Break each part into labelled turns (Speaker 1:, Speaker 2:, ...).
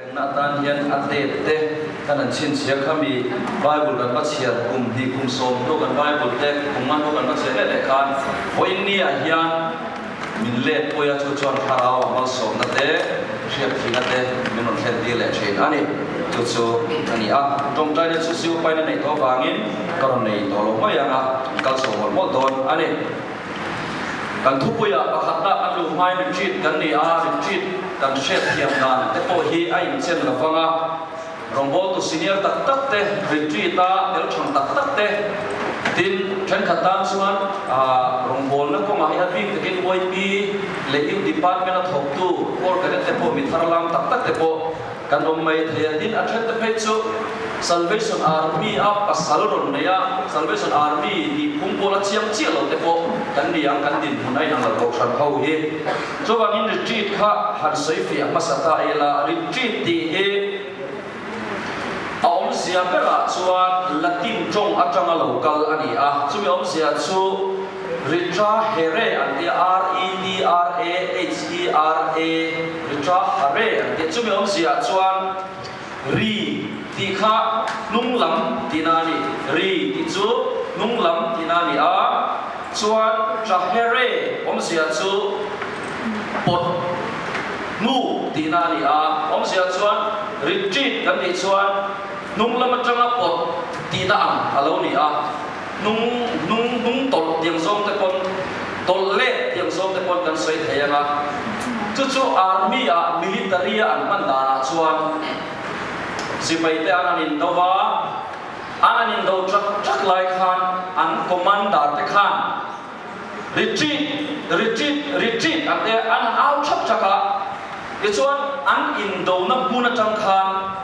Speaker 1: Rengna atan hian a date te kan han chhinchhiah kha mi Bible kan va chhiar kum hnih kum sawm hnu kan Bible te kum nga hnu kan va chhiar leh leh khan vawiin ni ah hian min let pui a chu chuan thlarau a malsawmna te hriatthihna te min rawn thlen tir leh thin a ni. Chu chu a ni a, tawngtaina chu siupain a neih tawh avangin ka rawn nei tawh lo mai ang a, kal chho mawlh mawlh dawn a ni. Kan thupuiah pakhatna kan luh hmain retreat kan ni a, retreat kan hriatthiam dan te pawh hi a inchen lo vang a, rawngbawltu senior tak tak te, retreat a tel thang tak tak te, tin thenkhat tan chuan rawngbawlna kawngah hian bik takin YP leh Youth Department a thawktu Corps Cadet te pawh mi thar lam tak tak te pawh Kan awm mai thei a, tin a then te phei chu Salvation Army a pasal rawn nei a, Salvation Army tih phung pawh la chiang chiah lo te pawh kan ni ang, kan dinhmun a inang lo kohhran ho hi. Chuvangin retreat kha han sawi fiah hmasa ta ila, retreat tih hi a awmzia berah chuan Latin tawng atanga lo kal a ni a, chumi awmzia chu Ritra Here an tia, R-E-T-R-A-H-E-R-A, Ritra Hare an tia. Chumi awmziaah chuan ri tih kha hnung lam tihna a ni. Ri tih chu hnung lam tihna a ni a, chuan Trahere awmzia chu pawt hnu tihna a ni a. Awmziaah chuan retreat kan tih chuan hnung lam atanga pawt tihna ang a lo ni a. Hnung, hnung, hnung tawlh tiang zawng te pawn, tawlh let tiang zawng te pawn kan sawi thei ang a. Chu chu army ah, military a an hman danah chuan sipai te an an indo va, an an indo trak trak lai khan an commander te khan retreat, retreat, retreat an te an han au thap thak a. Tichuan an indona hmun atang khan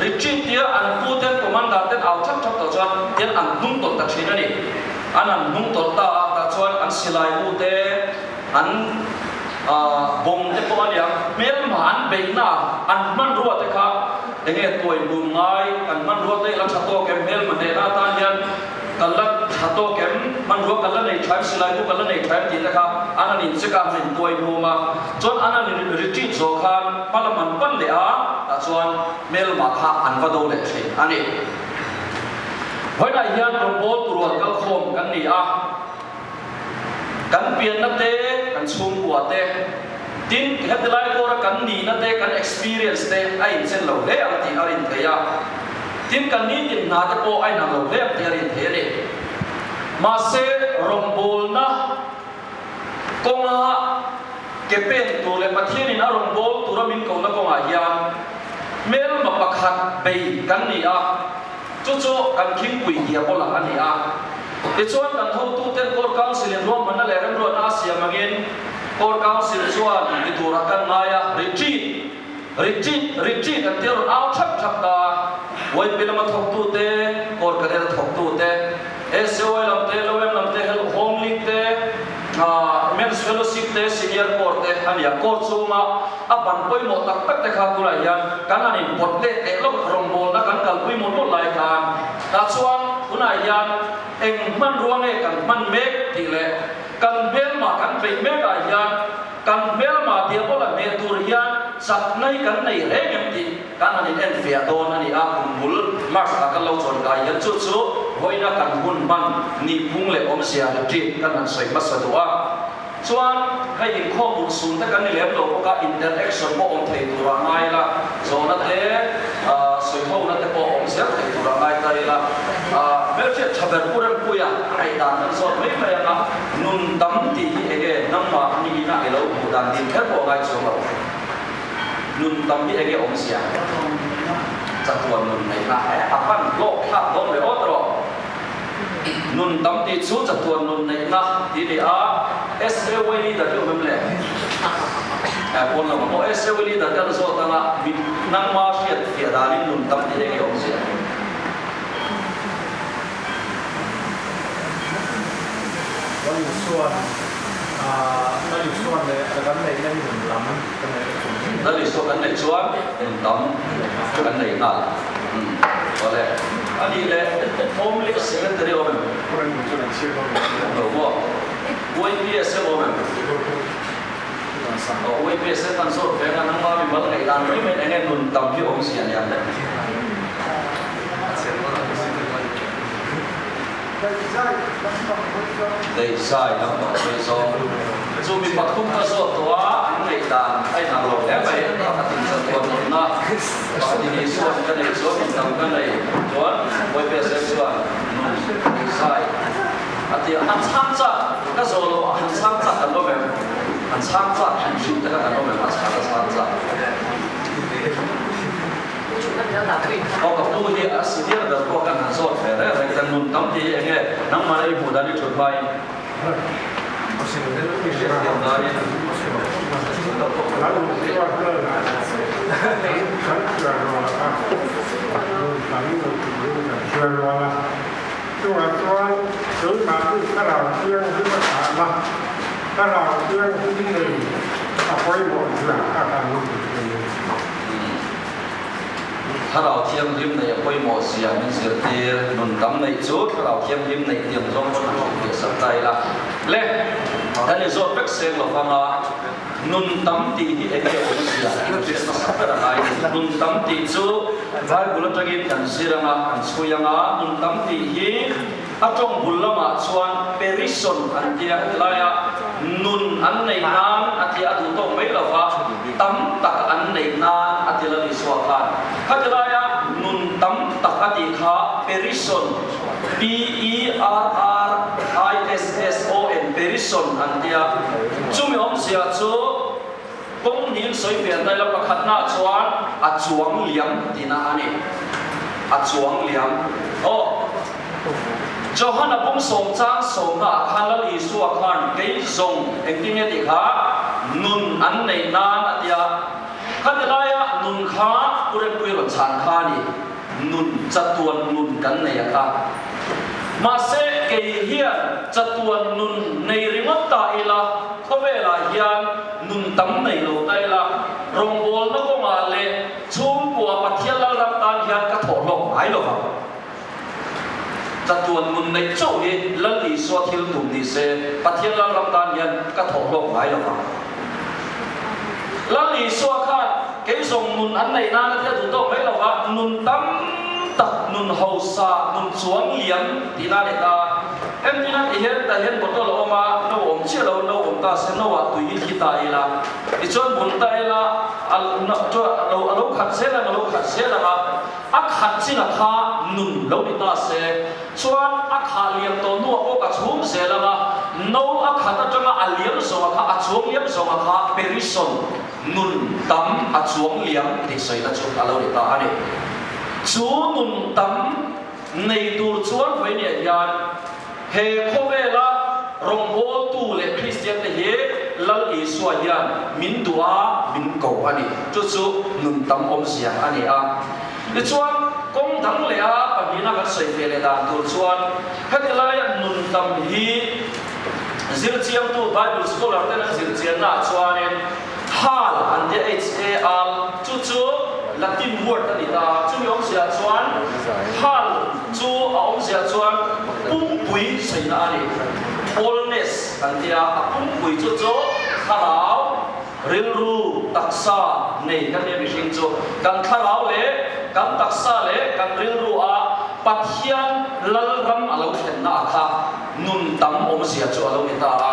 Speaker 1: Retreat tia an pu ten commander ten au thap thap tawh chuan tian an hnung tawlh ta thin a ni. An an hnung tawlh ta a, tah chuan an silai mu te, an bomb te pawh a nia, hmelma an beihna an hmanrua te kha enge tuai hlum ngai, kan hmanrua te la tha tawk em, hmelma hnehna atan hian kan la tha tawk em, hmanrua kan la nei tha em, silai mu kan la nei tha em tih te kha an han incheck a, an han intuai hlum a. Chuan an han retreat zawh khan hma lam an pan leh a, tah chuan hmelmah kha an va do leh thin a ni. Vawiinah hian rawngbâwl turual kalkhawm kan ni a, kan pianna te, kan chhungkua te, tin heti lai kawra kan nihna te, kan experience te a inchen lo hle ang tih a rin theih a, tin kan nitin hna te pawh a inang lo hle ang tih a rin theih a ni. Mahse, rawngbâwlna. Kawnga ke pen tur leh Pathianin a rawn bawl tura min kohna kawngah hian hmelma pakhat bei kan ni a, chu chu kan khingpui Diabola a ni a. Tichuan kan hotuten Court Council-in ruahmanna leh remruatna a siam angin Court Council chuan ti turah kan ngai a, retreat, retreat, retreat an tia rawn au thap thap ta a. Uaipui lama thawktute, Court Cadet-a thawktute, SOI lam te, LOM lam te, Home League te, Men's Fellowship te, Senior Corps te a ni a. Corps chhunga a ban pawimawh tak tak te kha tunah hian kan han inpawt let leh lawk rawngbawlna kan kalpui mawlh mawlh lai khan tah chuan tunah hian eng hmanrua nge kan hman mek tih leh kan hmelma kan beih mekah hian kan hmelma diabola hmeh tur hian chakna hi kan nei reng em tih Kan han in enfiah dawn a ni a, kum bul March ah kan lo chuan kai hian chu chu vawiina kan hun hman nihphung leh awmzia retreat kan han sawi hmasa duh a. Chuan hei inkhawm bul sun te kan ni lem lo bawk a, interaction pawh awm thei turah ngai ila, zawhna te sawi hona te pawh awm zel thei turah ngai ta ila, hmelhriat tha ber Pu Rempuia a ngaihdan kan zawt mai mai ang a, nun tam tih hi enge nangmah niin a i lo hmuh dan din kher pawh a ngai chuang lo. Nun tam hi enge awmzia? Chatuan nun neihna he a hman hlawk thlak dawn ve awt rawh. Nun tam tih chu chatuan nun neihna tih a ni a, SAY leader hi awm em le? Eh pawn lamah pawh SAY leader te an zawt anga mi nangma hriat fiah danin nun tam tih hi enge awmzia?
Speaker 2: Lal Isuan Lal Isuan leh kan neihna hi nun tam kan neih a chung.
Speaker 1: Lal Isua kan neih chuan nun tam kan nei nghal. Awle. A nih leh Home League Secretary awm em? Awm lo maw? YPSM awm em? Aw YPSM kan zawt ve anga nangma mimal ngaihdan mai mai enge nun. nun tam hi awmzia nia le? Daihzai lampang hawi zawng. Chu mi pathum ka zawt tawh a, an ngaihdan a inang lo hle mai. Pakhatin chatuan nunna, pakhatin Isuan ka neih chuan nun tam ka nei chuan Bawipe Sem chuan nun daihzai a ti a. Han chhang chak ka zawh loh a, han chhang chak kan awm em? Han chhang chak hrim hrim te kha kan awm em? A chhang a chhang chak. Aw ka pu hi a senior ber pawh kan han zawt ve reng reng kan nun tam tih hi enge nangmah i hmuh dan i thut hmain i hriatthiam danin
Speaker 3: Chungah chuan keimahni thlarau thianghlim a thahna, thlarau thianghlim nei a pawimawh zia a kan hmu.
Speaker 1: Thlarau Thianghlim neih a pawimawh zia min zirtir. Nun tam neih chu Thlarau Thianghlim neih tiang zawng chu kan hrilhfiah sak ta ila. Le, kan inzawt vek seng lo vang a, nun tam tih hi eng nge awmzia in hriat hmasa ber a ngai ni. Nun tam tih chu Bible atangin kan zir anga, kan chhui anga, nun tam tih hi A tawng bul lamah chuan perison an tia hetilaia nun an neih nan a tia a duh tawk mai lova, tam tak an neih nan a ti la ni chhuak khan. Khatilaia nun tam tak a tih kha perison, P-E-R-R-I-S-S-O-N, perison an tia. Chumi awmzia chu kawng hnih sawi fiah daih la, pakhatnaah chuan a chuang liam tihna a ni. A chuang liam. Aw. Johana pum sawmchang sawmnaah khan Lal Isua khan kei zawng engtin nge tih kha nun an neih nan a tia. Khati laia nun kha Pu Rempuii rawn chhan kha a ni, nun chatuan nun kan nei a kha. Mahse kei hian chatuan nun nei ringawt ta ila khawvelah hian nun tam nei lo ta ila rawngbawlna kawngah leh chhungkua Pathian Lalram tan hian ka thawh hlawk ngai lo vang. Chatuan nun neih chauh hi Lal Isua thil tum ni se, Pathian Lalram tan hian ka thawh hlawk ngai lo vang. Lal Isua khan kei zawng nun an neih nana thil a duh tawk mai lo va, nun tam tak, nun hausa, nun chuang liam tihna a ni ta. Entirna ti hian tah hian bottle a awm a, no awm chiah lo, no awm ta se, no ah tui hi thli ta ila, tichuan bun ta ila, a lo khat zel ang, a lo khat zel ang a, A khat chin a kha nun lo ni ta se, chuan a khah liam tawh hnuah pawh ka chhum zel ang a, no a khat atanga a liam zawng a kha, a chuang liam zawng a kha perison, nun tam a chuang liam tih sawina chu a lo ni ta a ni. Chu nun tam nei tur chuan vawinia hian he khawvela rawngbawltu leh Kristian te hi Lal Isua hian min duh a, min ko a ni. Chu chu nun tam awmzia a ni a. Tichuan, kawng dang leh a pahnihna kan sawi ve leh dan tur chuan heti laia nun tam hi zirchiangtu Bible scholar ten an zirchiannaah chuanin hal an tia H-A-L chu chu Latin word a ni ta. Chumi awmzia chuan hal chu a awmzia chuan pumpui saina a ni. Wholeness an tia, a pumpui chu chu thlarau, rilru, taksa nei kan nia mihring chu. Kan thlarau leh kan taksa leh kan rilru a Pathian Lalram a lo thlenna a kha nun tam awmzia chu a lo ni ta a.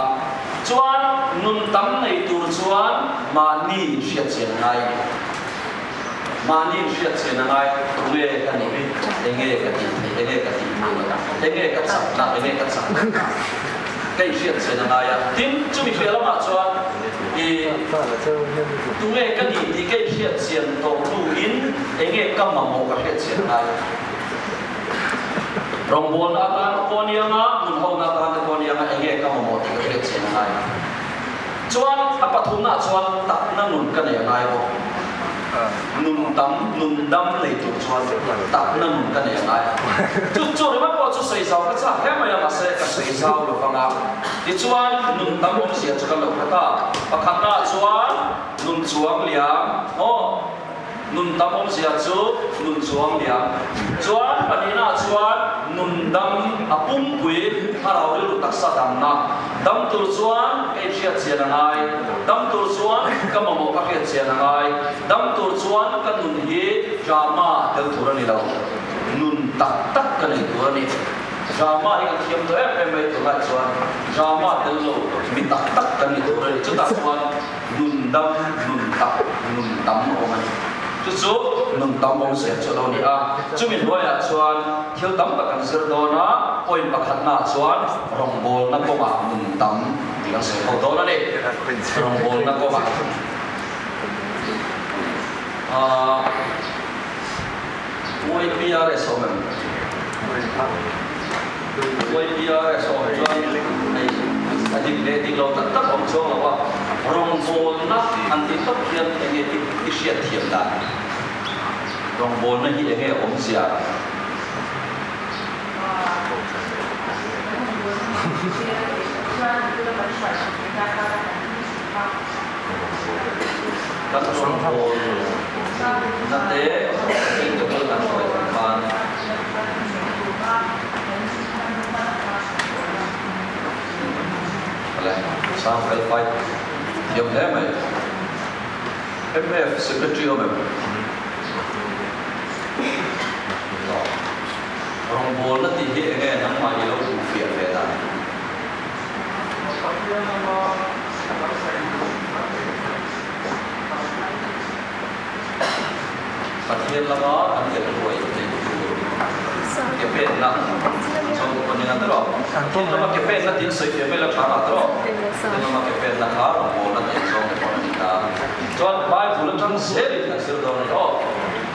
Speaker 1: Chuan nun tam nei tur chuan mahni hriatchian a ngai a ni. Mahni hriatchian a ngai, tunge ka nih, enge ka tih theih, enge ka tih tur, enge ka chakna, enge ka chak lohna ka inhriatchian a ngai a. Tin, chumi piah lamah chuan i tunge ka nih tih ka inhriatchian tawh hnuin enge ka mamawh ka hriatchian a ngai. Rawngbawlna atan pawh a ni ang a, nunhona atan te pawh a ni ang a, enge ka mamawh tih ka hriatchian a ngai. Chuan a pathumnaah chuan takna nun ka nei a ngai bawk. Nun tam, nun dam nei tur chuan takna nun ka nei a ngai a. Chu chu ringawt pawh chu sawi zau ka chak hle mai a, mahse ka sawi zau lo vang a. Tichuan nun tam awmzia chu kan lo hre ta. Pakhatnaah chuan nun chuang liam, aw. Nun tam awmzia chu nun chuang liam. Chuan pahnihnaah chuan nun dam a pumpui thlarau rilru taksa damna. Dam tur chuan ka inhriat chian a ngai. Dam tur chuan ka mamawh ka hriat chian a ngai. Dam tur chuan ka nun hi drama tel tur a ni lo. Nun tak tak ka nei tur a ni. Drama hi kan thiam tawh em em mai tunah chuan drama tel lo mi tak tak kan ni tur a ni. Chutah chuan nun dam, nun tak, nun tam a awm a ni. Chu chu nun tam awm zel chu a lo ni a. Chumi hnuaiah chuan thil tam tak kan zir dawn a, point pakhatnaah chuan rawngbawlna kawngah nun tam tih kan sawi ho dawn a ni. Rawngbawlna kawngah aah YPRS a awm em? YPRS a awm chuan hei a dik leh dik lo tak tak a awm chuang lo a, rawngbawlna han tih tawp hian eng nge i hriat thiam dan? Rawngbawlna hi eng nge a awmzia? Kan rawngbawlna te eng te kan hruai ang khan. Awle, sang fel fai thiam hle mai. MF Secretary awm em? Rawngbawlna tih hi enge nangmah i lo duh fiah ve dan? Pathian lama kan kaihhruai theih tur ke penna zawng pawh ni ang tawh. Pathian lama ke penna tih sawi fiah mai la tha ngah tawh. Pathian lama ke penna kha rawngbawlna tih zawng te pawh a ni ta. Chuan Bible atang zelin kan zir dawn a ni aw.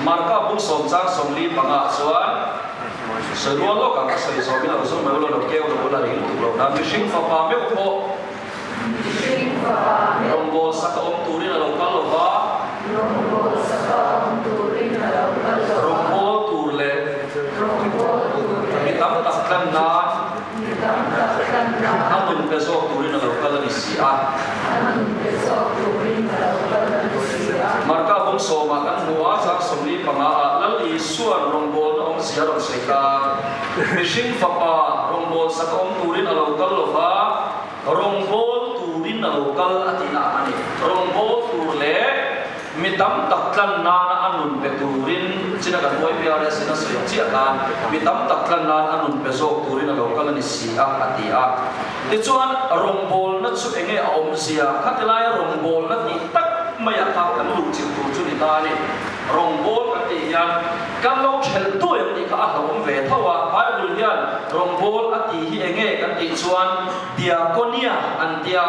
Speaker 1: Marka bung sawmchang 45 ah chuan sawi rual lawk ang a sawi zawmin a lo zawng mai ula lo keu lo ula ring tuk lo nan mihring fapa meuh pawh Rawngbâwl saka awm tûrin a lo kal lo va. Rawngbâwl tûr leh mi tam tak tlan nân a nun pe zâwk tûrin a lo kal a ni si a. Marka bung sawmah kan hmu a, chang 45 ah Lal Isua'n rawngbâwlna awmzia a rawn sawi ta. Mihring Fapa rawngbâwl saka awm tûrin a lo kal lo va. Rawngbâwl tûrin a lo kal a tihna a ni. Rawngbâwl tûr leh mi tam tak tlan nâna a nun pe tûrin, china kan YPRS in a sawi chiah khan, mi tam tak tlan nân a nun pe zâwk tûrin a lo kal a ni si a, a ti a. Tichuan, rawngbâwlna chu eng nge a awmzia? Khati laia rawngbâwlna tih tak maiah kha kan luh chilh tûr chu ni ta a ni. Rawngbâwl kan tih hian kan lo ṭhelh duai ang tih kha a hlauhawm ve tho a. Bible hian rawngbâwl a tih hi eng nge kan tih chuan diakonia an tia,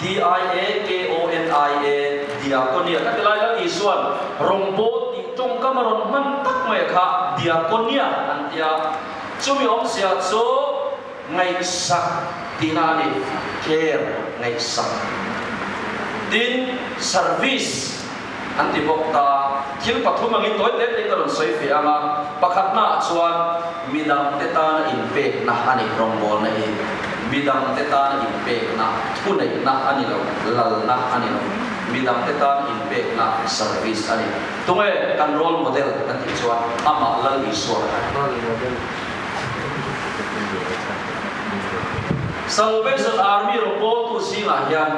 Speaker 1: D-I-A-K-O-N-I-A, diakonia. Ka ti lai Lal Isua'n rawngbâwl tih ṭawngkam a rawn hman tak mai kha diakonia an tia. Chumi awmzia chu ngaihsak tihna a ni, care, ngaihsak. Tin, service. An ti bawk ta. Thil pathum angin tawi hle hle ka rawn sawi ve ang a, pakhatnaah chuan midangte tana inpekna a ni, rawngbawlna hi midangte tana inpekna, thuneihna a ni lo, lalna a ni lo, midangte tana inpekna, service a ni. Tunge kan role model kan tih chuan amah Lal Isua a ni. Salvation Army rawngbawltu zingah hian.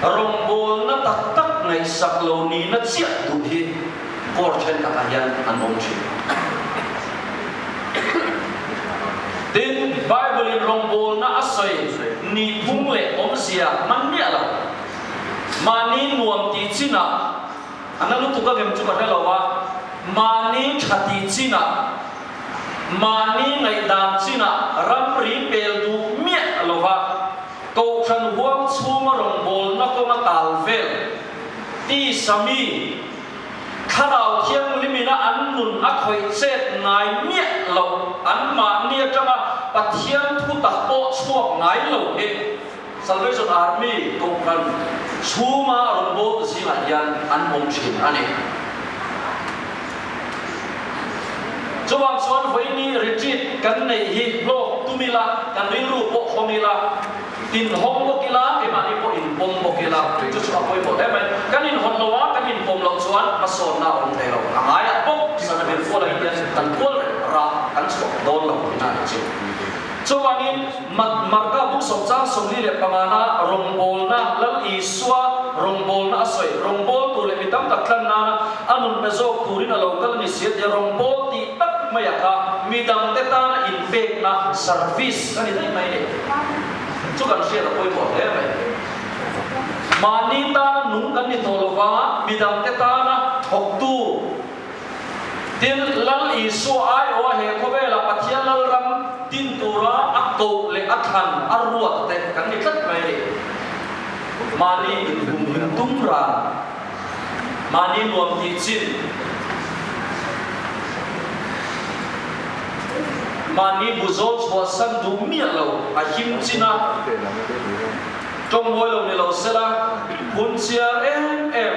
Speaker 1: Rawngbawlna tak tak ngaihsak lo nihna chiah duh hi court thenkhatah hian an awm thin. Tin, Bible-in rawngbawlna a sawi nihphung leh awmzia hman miah lo. Mahni nuam tih chinah, a na lutuk a ngem chu ka hre lo a, mahni tha tih chinah, mahni ngaihdan chinah ramri pel duh miah lo va, Kohhran huang chhunga rawngbawlna kawnga tal vel ti sami Thlarau Thianghlimina an nun a khawih chet ngai miah loh, anmahni atanga Pathian thu tak pawh chhuak ngai lo hi Salvation Army Kohhran chhunga rawngbawltu zingah hian an awm thin a ni. Chuvang chuan vawiini retreat kan neih hi hlawk tum ila, kan rilru pawh hawng ila, inhawng bawk ila, keimahni pawh inpawm bawk ila, chu chu a pawimawh hle mai. Kan inhawn lo a, kan inpawm loh chuan hmasawn. nih chu. Chuvangin, Marka buk sawmchang 45 na rawngbawlna, Lal Isua rawngbawlna a sawi, rawngbawltu leh mi tam tak tlan nana a nun pe zawk turin a lo kal a ni si a tia rawngbâwl tih tak mai a kha mi dangte tana inpekna, service, a ni daih mai a ni. Chu kan hriat a pawimawh hle mai. Mahni tana nung kan ni tawh lova, mi dangte tana thawktu, Tin, Lal Isua aiawha he khawvela Pathian Lalram din tura a koh leh a thlan a ruat te kan ni tlat mai a ni. Mahni inhumhim tum ran, mahni nuam tih chin, mahni buzawl chhuahsan duh miah lo a him chin a, tawngmawi lo ni lo sela, hun chiar em em,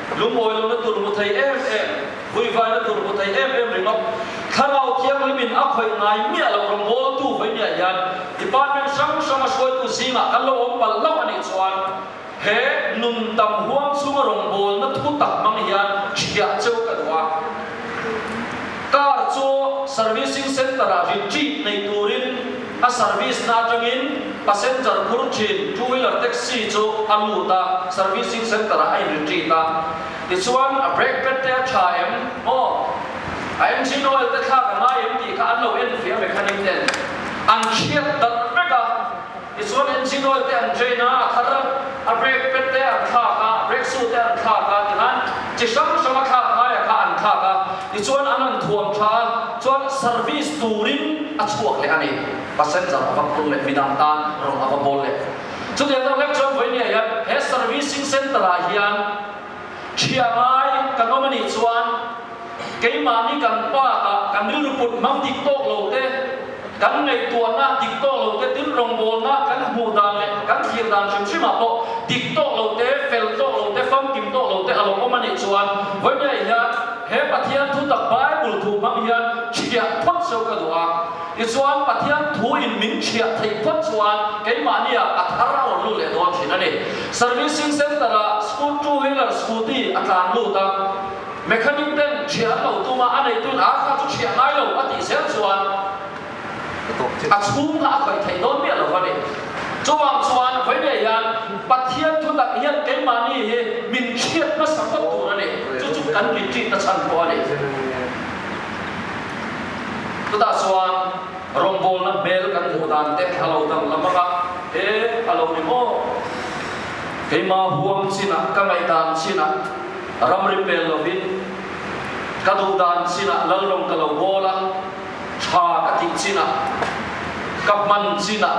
Speaker 1: Lungawi lohna tur hmu thei em em, vuivaina tur hmu thei em em ringawt, Thlarau Thianghlimin a khawih ngai miah loh rawngbawltu vawinia hian department hrang hranga hruaitu zingah kan lo awm palh hlauh a nih chuan he nun tam huang chhunga rawngbawlna thu tak hmang hian ṭhiah cheu ka duh a. Car chu servicing centre-ah retreat nei turin a service na atangin passenger phur thin two wheeler taxi chu a lut a, servicing centre ah a in retreat a. Tichuan a brake pad te a tha em maw, a engine oil te thlak a ngai em tih kha an lo en fiah mechanic ten an hriat darh vek a. Tichuan engine oil te an drain a, a thar a brake pad te an thlak a, brake shoe te an thlak a, tikhan chi hrang hrang a thlak ngaia kha an thlak a, tichuan an han thuam tha a, chuan service turin a chhuak leh a ni, passenger a va phur leh midang tan rawn a va bawl leh. Chutiang deuh hlek chuan vawinia hian he servicing centre ah hian thiah ngai kan awm a nih chuan Keimahni kan pakah kan rilru put hmang dik tawk lo te, kan ngaihtuahna dik tawk lo te, tin rawngbawlna kan hmuh dan leh kan thlir dan hrim hrimah pawh dik tawk lo te, fel tawk lo te, famkim tawk lo te a lo awm a nih chuan vawinia hian he Pathian thu tak Bible thu hmang hian chhiah phawt seuh ka duh a. Tichuan Pathian thu in min chhiah theih phawt chuan keimahnia a thar a rawn lut leh dawn thin a ni. Servicing Centre-ah Scoot two wheeler scooty a tlan lut a. Mechanic ten ṭhiah an lo tum a, a neituin a kha chu ṭhiah ngai lo a tih zel chuan a chhung kha a khawih theih dawn miah lo a ni. Chuvang chuan vawinia hian Pathian thu tak hian keimahni hi min ṭhiat hmasa phawt tur a ni. Chu chu kan retreat na chhan pawh a ni. Chutah chuan rawngbawlna hmel kan hmuh dan te a lo danglam ang a, e a lo ni maw? Keimah huam chinah, ka ngaihdan chinah, Ramri pel lovin ka duh dan chinah lalrawng ka lo bawl a, tha ka tih chinah, ka hman chinah,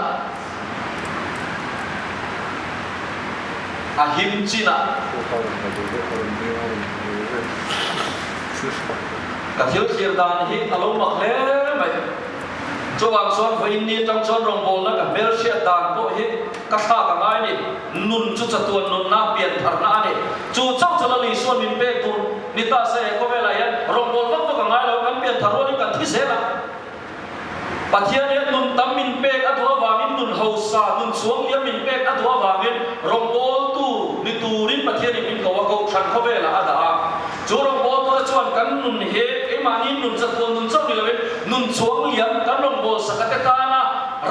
Speaker 1: a him chinah, ka thil thlir dan hi a lo mak hle mai. Chuvang chuan vawiin ni atang chuan rawngbawlna ka hmelhriat dan pawh hi ka thlak a ngai ni. Nun chu chatuan nunna pian tharna a ni. Chu chauh chu Lal Isuan min pek tur ni ta se he khawvelah hian rawngbâwl vak vak a ngai lo, kan pian thar rualin kan thi zel a. Pathian hian nun tam min pek a duh avangin, nun hausa, nun chuang liam min pek a duh avangin rawngbâwltu ni turin Pathianin min ko a, kohhran khawvelah a dah a. Chu rawngbâwltute chuan kan nun hi keimahni nun chatuan nun chauh ni loin nun chuang liam kan rawngbâwl sakate tana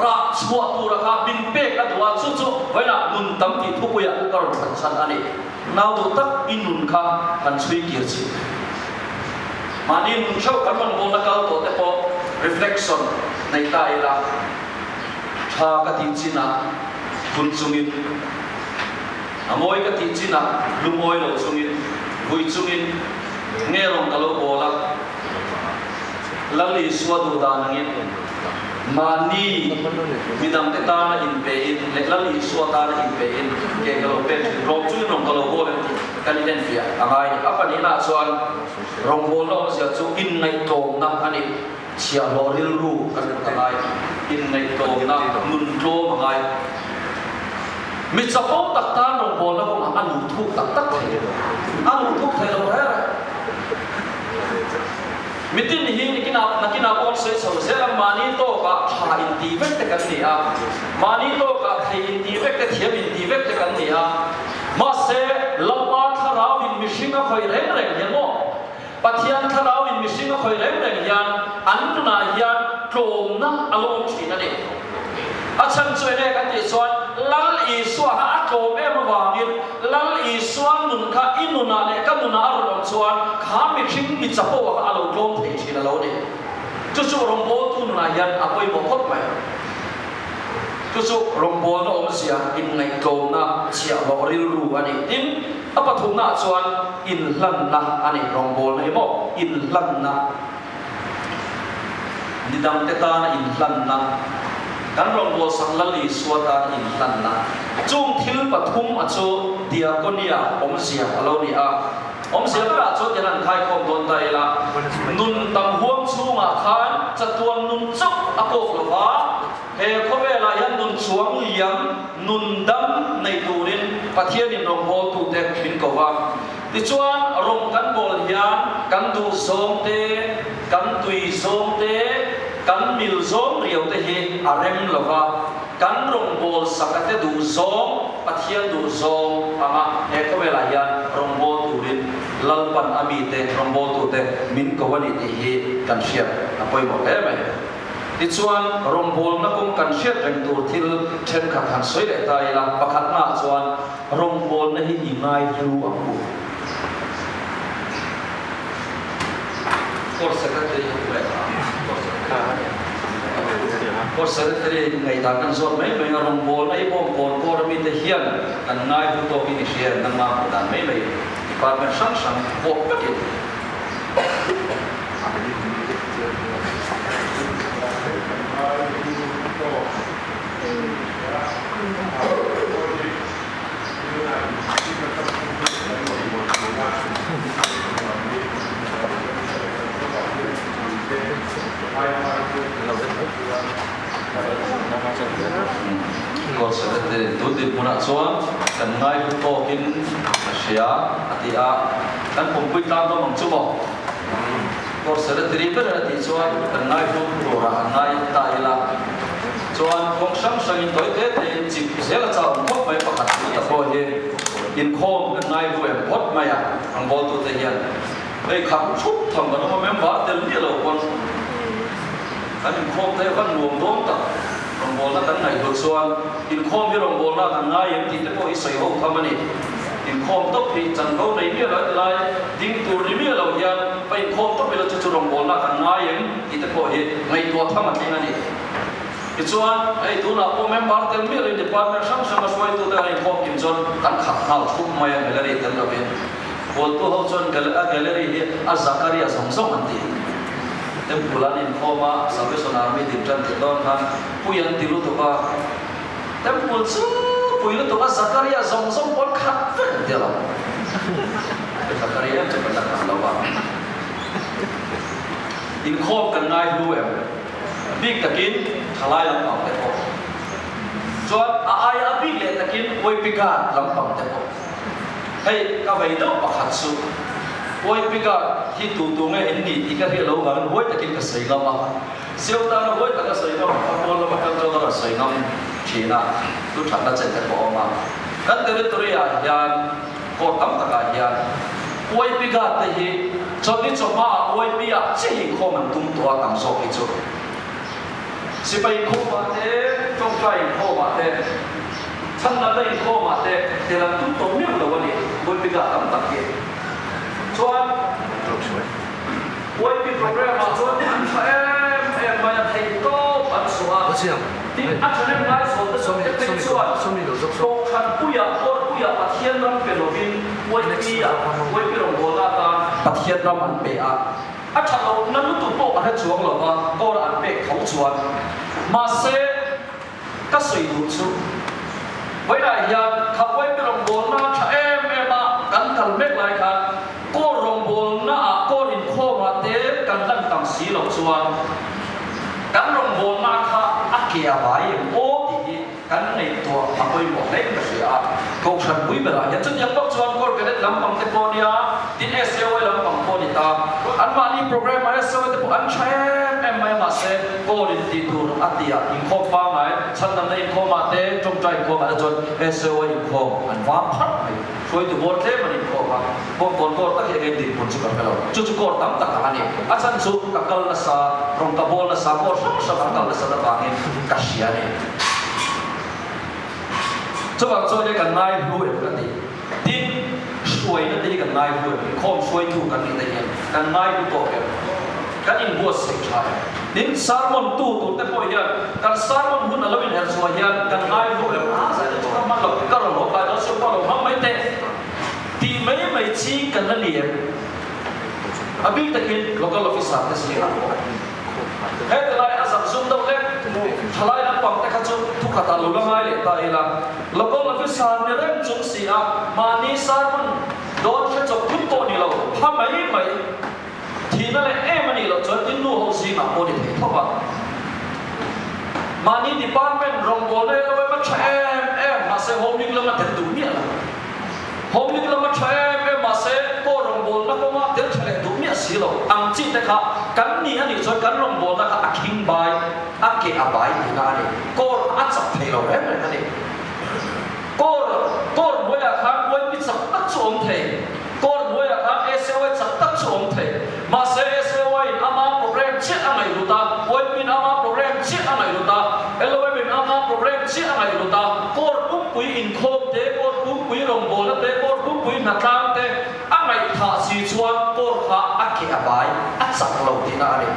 Speaker 1: rah chhuah tura kha min pek a duh a, chu chu vawiinah nun tam tih thupuiah ka rawn thlan chhan a ni. Nau duh tak i nun kha han chhui kir chhin. Mahni nun theuh kan rawngbâwlna kal tawh te pawh reflection nei ta ila tha ka tih chinah phun chungin, A mawi ka tih chinah lungawi lo chungin, vui chungin nge rawn ka lo bawl a, Lal Isua duh dan angin mahni midangte tana inpein leh Lal Isua tana inpein ke ka lo pek thin, rawng chungin rawn ka lo bawl em tih kan inenfiah a ngai ni. A pahnihnaah chuan rawngbawlna awmzia chu inngaihtlawmna a ni. Chhiahhlawh rilru kan put a ngai, inngaihtlawmna nun tlawm a ngai. Mi chapo tak tan rawngbawlna kawngah a luh thuk tak tak thei lo. A luh thuk thei lo reng reng. Mitin hi nikinah nakinah pawh an sawi chho zel ang, mahni tawkah tha inti vek te kan ni a, mahni tawkah thei inti vek te, thiam inti vek te kan ni a. Mahse, Lalpa Thlarauin mihring a khawih reng reng hian maw? Pathian Thlarauin mihring a khawih reng reng hian an nunah hian tlawmna a lo awm thin a ni. A chhan chu enge kan tih chuan Lal Isua kha a tlawm em avangin Lal Isua nun kha i nunah leh ka nunah a rawn awm chuan kha mihring mi chapo kha a lo tlawm thei thin a lo ni. Chu chu rawngbawltu nunah hian a pawimawh khawp mai. Chu chu rawngbawlna awmzia inngaihtlawmna chhiahhlawh rilru a ni. Tin, a pathumnaah chuan inhlanna a ni. Rawngbawlna hi maw? Inhlanna. Ni dangte tana inhlanna. Kan rawngbawlsak Lal Isua tana inhlanna. Chung thil pathum a chu diakonia awmzia a lo ni a. Awmzia berah chuan tian an khaikhawm dawn ta ila, nun tam huam chhungah khan chatuan nun chauh a kawk lo va, he khawvelah hian nun chuang liam, nun dam nei turin Pathianin rawngbawltute min ko va. Tichuan, rawng kan bawl hian kan duh zawng te, kan tui zawng te, kan mil zawng riau te hi a rem lo va. Kan rawngbâwl sakate duh zawng, Pathian duh zawng anga he khawvelah hian rawngbâwl turin Lalpan a mite, rawngbâwltute min ko a ni tih hi kan hriat a pawimawh hle mai. Tichuan, rawngbâwlna kawng kan hriat reng tur thil thenkhat han sawi leh ta ila, pakhatnaah chuan rawngbâwlna hi i ngaihlu ang u. Court Secretary hi tu leh Court Secretary ngaihdan kan zawt mai mai a, rawngbawlna i bawm kawn kawr ami te hian kan ngai hlu tawkin i hria em nangmah hmuh dan mai mai department hrang hrang pawh vekin. Court Secretary tun dinhmunah chuan kan ngaihlu tawkin a hria a ti a, kan pumpui tlang dawn ang chu maw? Court Secretary ber a tih chuan kan ngaihlu turah an ngai ta ila chuan kawng hrang hrangin tawi te tein chip zel a chau ang khawp mai pakhat chu ta pawh hi inkhawm kan ngaihlu em phawt mai a, rawngbawltute hian hei kham thup tham kan awm a, member tel miah lo pawn kan inkhawm te van nuam dawn tak rawngbawlna kan ngaihhlut chuan inkhawm hi rawngbawlna kan ngai em tih te pawh hi sawi ho tham a ni. Inkhawm tawp hi chanvo nei miah lo tilai ding tur ni miah lo hian va inkhawm tawp ila chu chu rawngbawlna kan ngai em tih te pawh hi ngaihtuah tham a tling a ni. Tichuan, hei tunah pawh member tel miah loin department hrang hrang a hruaitute kan inkhawm kim chuan kan khat nghal thup mai a gallery tel lovin. Hualtu ho chuan a gallery hi a Zakaria zawng zawng an ti. Temple an inkhawm a, Salvation Army din tan tih dawn khan pui an ti lutuk a. Temple chu pui lutuk a, Zakaria zawng zawng pawn khat vek an ti lo. Zakaria em chu kan la khat lo va. Inkhawm kan ngai hlu em? Bik takin thalai lampang te pawh. Chuan a aia a bik leh takin Uaipigad lampang te pawh. Hei ka vei deuh pakhat chu Uaipigad hi tu tu nge in nih tih ka hriat lo vangin huai takin ka sawi ngam a. Siau tana huai taka sawi ngam, a pawl lama kal chuan a rawn sawi ngam thin a, thu thatna chen te pawh a awm a. Kan territory-ah hian, court tam takah hian YP guard te hi chawlhni chawhmaah YP-ah chiah inkhawm an tum tawh a, tam zawk hi chu sipai inkhawmah te, tawngtai inkhawmah te, chhanhlatna inkhawmah te tel an tum tawh miau lo a ni, YP guard tam tak hi. Chuan. YP program ah chuan an tha em em mai a, theih tawp an chhuah a. Tin, a thahnem ngai zawn te zawng te phei chuan Kohhran puiah, Court puiah Pathian ram pe lovin YP ah, YP rawngbawlna atan Pathian ram an pe a. A tha lohna lutuk pawh a hre chuang lo va, Court an pek tho chuan. Mahse, ka sawi duh chu vawilah hian kha YP rawngbawlna tha em em a kan kal mek lai khan Kaw rawngbawlnaah kaw inkhawmah te kan lan tam si loh chuan kan rawngbawlna kha a ke a vai em aw tih hi kan ngaihtuah a pawimawh hle in ka hria a. Kohhran pui berah hian chutiang bawk chuan Corps Cadet lampang te pawh nia, tin SAOA lampang pawh ni ta. Anmahni program ah SAOA te pawh an tha em em mai a mahse Corps in tih tur a tih ah inkhawm pangngai chhandamna inkhawmah te tawngtai inkhawmah te chuan SAOA inkhawm an vang pharh mai. Hruaitu bawr tlem an inkhawm a. Bawngkawn court tak hi enge dinhmun chu ka hre lo. Chu chu court tam tak ang a ni. A chhan chu ka kal nasa, rawng ka bawl nasa, court hrang hrang an kal nasat avangin ka hria a ni. Chuvang chuan kan ngai hlu em ka ti. Tin, hruaina te hi kan ngai hlu em? Inkhawm hruaitu kan nih te hian kan ngai hlu tawk em? Kan inbuatsaih tha em? Tin, sermon tu tur te pawh hian kan sermon hun a lo inher chhuah hian kan ngai hlu em? A, zai chu ka hman lo, ka rawn haw tlai dawn si, upa lo hmang mai teh tih mai mai ching kan la ni em? A bik takin local officer te zingah pawh. Heti lai a zak zum deuh lek thalai lampang te kha chu thukhatah lo la ngai leh ta ila, local officer ni reng chung si a, mahni sermon dawn hre chawp thut pawh ni lo, pha mai mai thihna leh em a nih loh chuan in nu ho zingah pawh ni thei tho a. Mahni department rawngbawlna hi lo em a tha em em, mahse home league lama tel duh miah lo. Home league lama tha em em mahse pawh rawngbawlna kawnga tel tha leh duh miah si lo ang chi te kha kan ni a nih chuan kan rawngbawlna kha a khing bai, a ke a bai tihna a ni. Kawr a chak thei lo reng reng a ni. Kawr, kawr hnuaiah khan uaipi chak tak chu awm thei, kawr hnuaiah khan SAY chak tak chu awm thei. Mahse SAY in ama program chiah a ngaihhlut a, uaipi in ama program chiah a ngaihhlut a, LOM in ama program chiah a ngaihhlut a, kawr pumpui inkhawm te, kawr pumpui rawngbawlna te, kawr pumpui hnatlang te a ngaihthah si chuan kawr kha a ke a bai, a chak lo tihna a ni.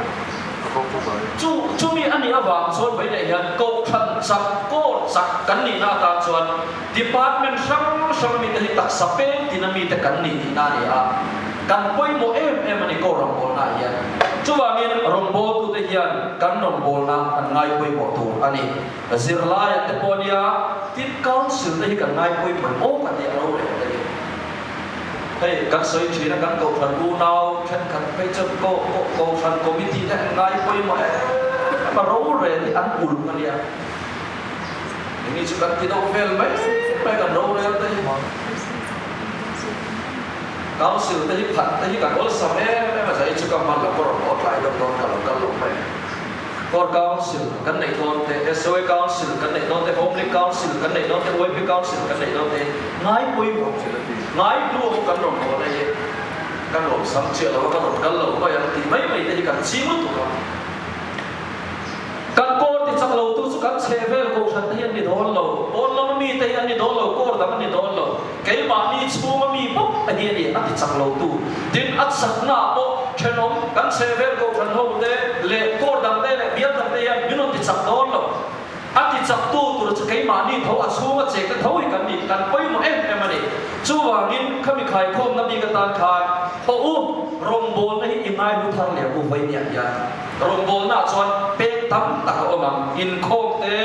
Speaker 1: Chu chumi a nih avang chuan vawiinah hian kohhran chak, kawr chak kan nihna atan chuan department hrang hrang mite hi taksa peng tina mite kan ni tihna a ni a, kan pawimawh em em a ni kawr rawngbawlnaah hian. Chuvangin rawngbawltute hian kan rawngbawlna kan ngai pawimawh tur a ni. Zirlaiah te pawh a nia, tin council te hi kan ngai pawimawh em aw ka tih a lo reh ta hi. Hei kan sawi thin a, kan kohhran unau thenkhat phei chuan ko ko kohhran committee te an ngai pawimawh em em a, rorel hi an uluk a nia. Engni chu kan ti deuh vel mai mai kan rorel te hi. Council te hi phat te hi kan awlsam em em a, zai chu ka hman lo ka rawn haw tlai deuh dawn ka lo kal lo mai. Core Council kan neih dawn te, SOA Council kan neih dawn te, Home League Council kan neih dawn te, YP Council kan neih dawn te, ngai pawimawh, ngai hnuah kan rawn haw na hi kan rawn sam chiah lo a, kan rawn kal lo mai ang tih mai mai te hi kan ching lutuk a. Kan core ti chak lo tu chu kan chhe vel kohhran te hi an ni dawn lo, pawn lama mi te hi an ni dawn lo, core dang an ni dawn lo. Keimahni chhunga mi bawk a hi a ni, a ti chak lo tu. Tin, a chaknaah pawh thenawm kan chhehvel kohhran ho te leh court dang te leh bial dang te hian min rawn ti chak dawn lo. A ti chak tu tur chu keimahni tho a chhunga cheng te tho hi kan ni, kan pawimawh em em a ni. Chuvangin khami khaikhawmna bik atan khan haw u, rawngbawlna hi i ngai hu thar leh u vawinia hian. Rawngbawlnaah chuan peng tam tak a awm ang. Inkhawm te,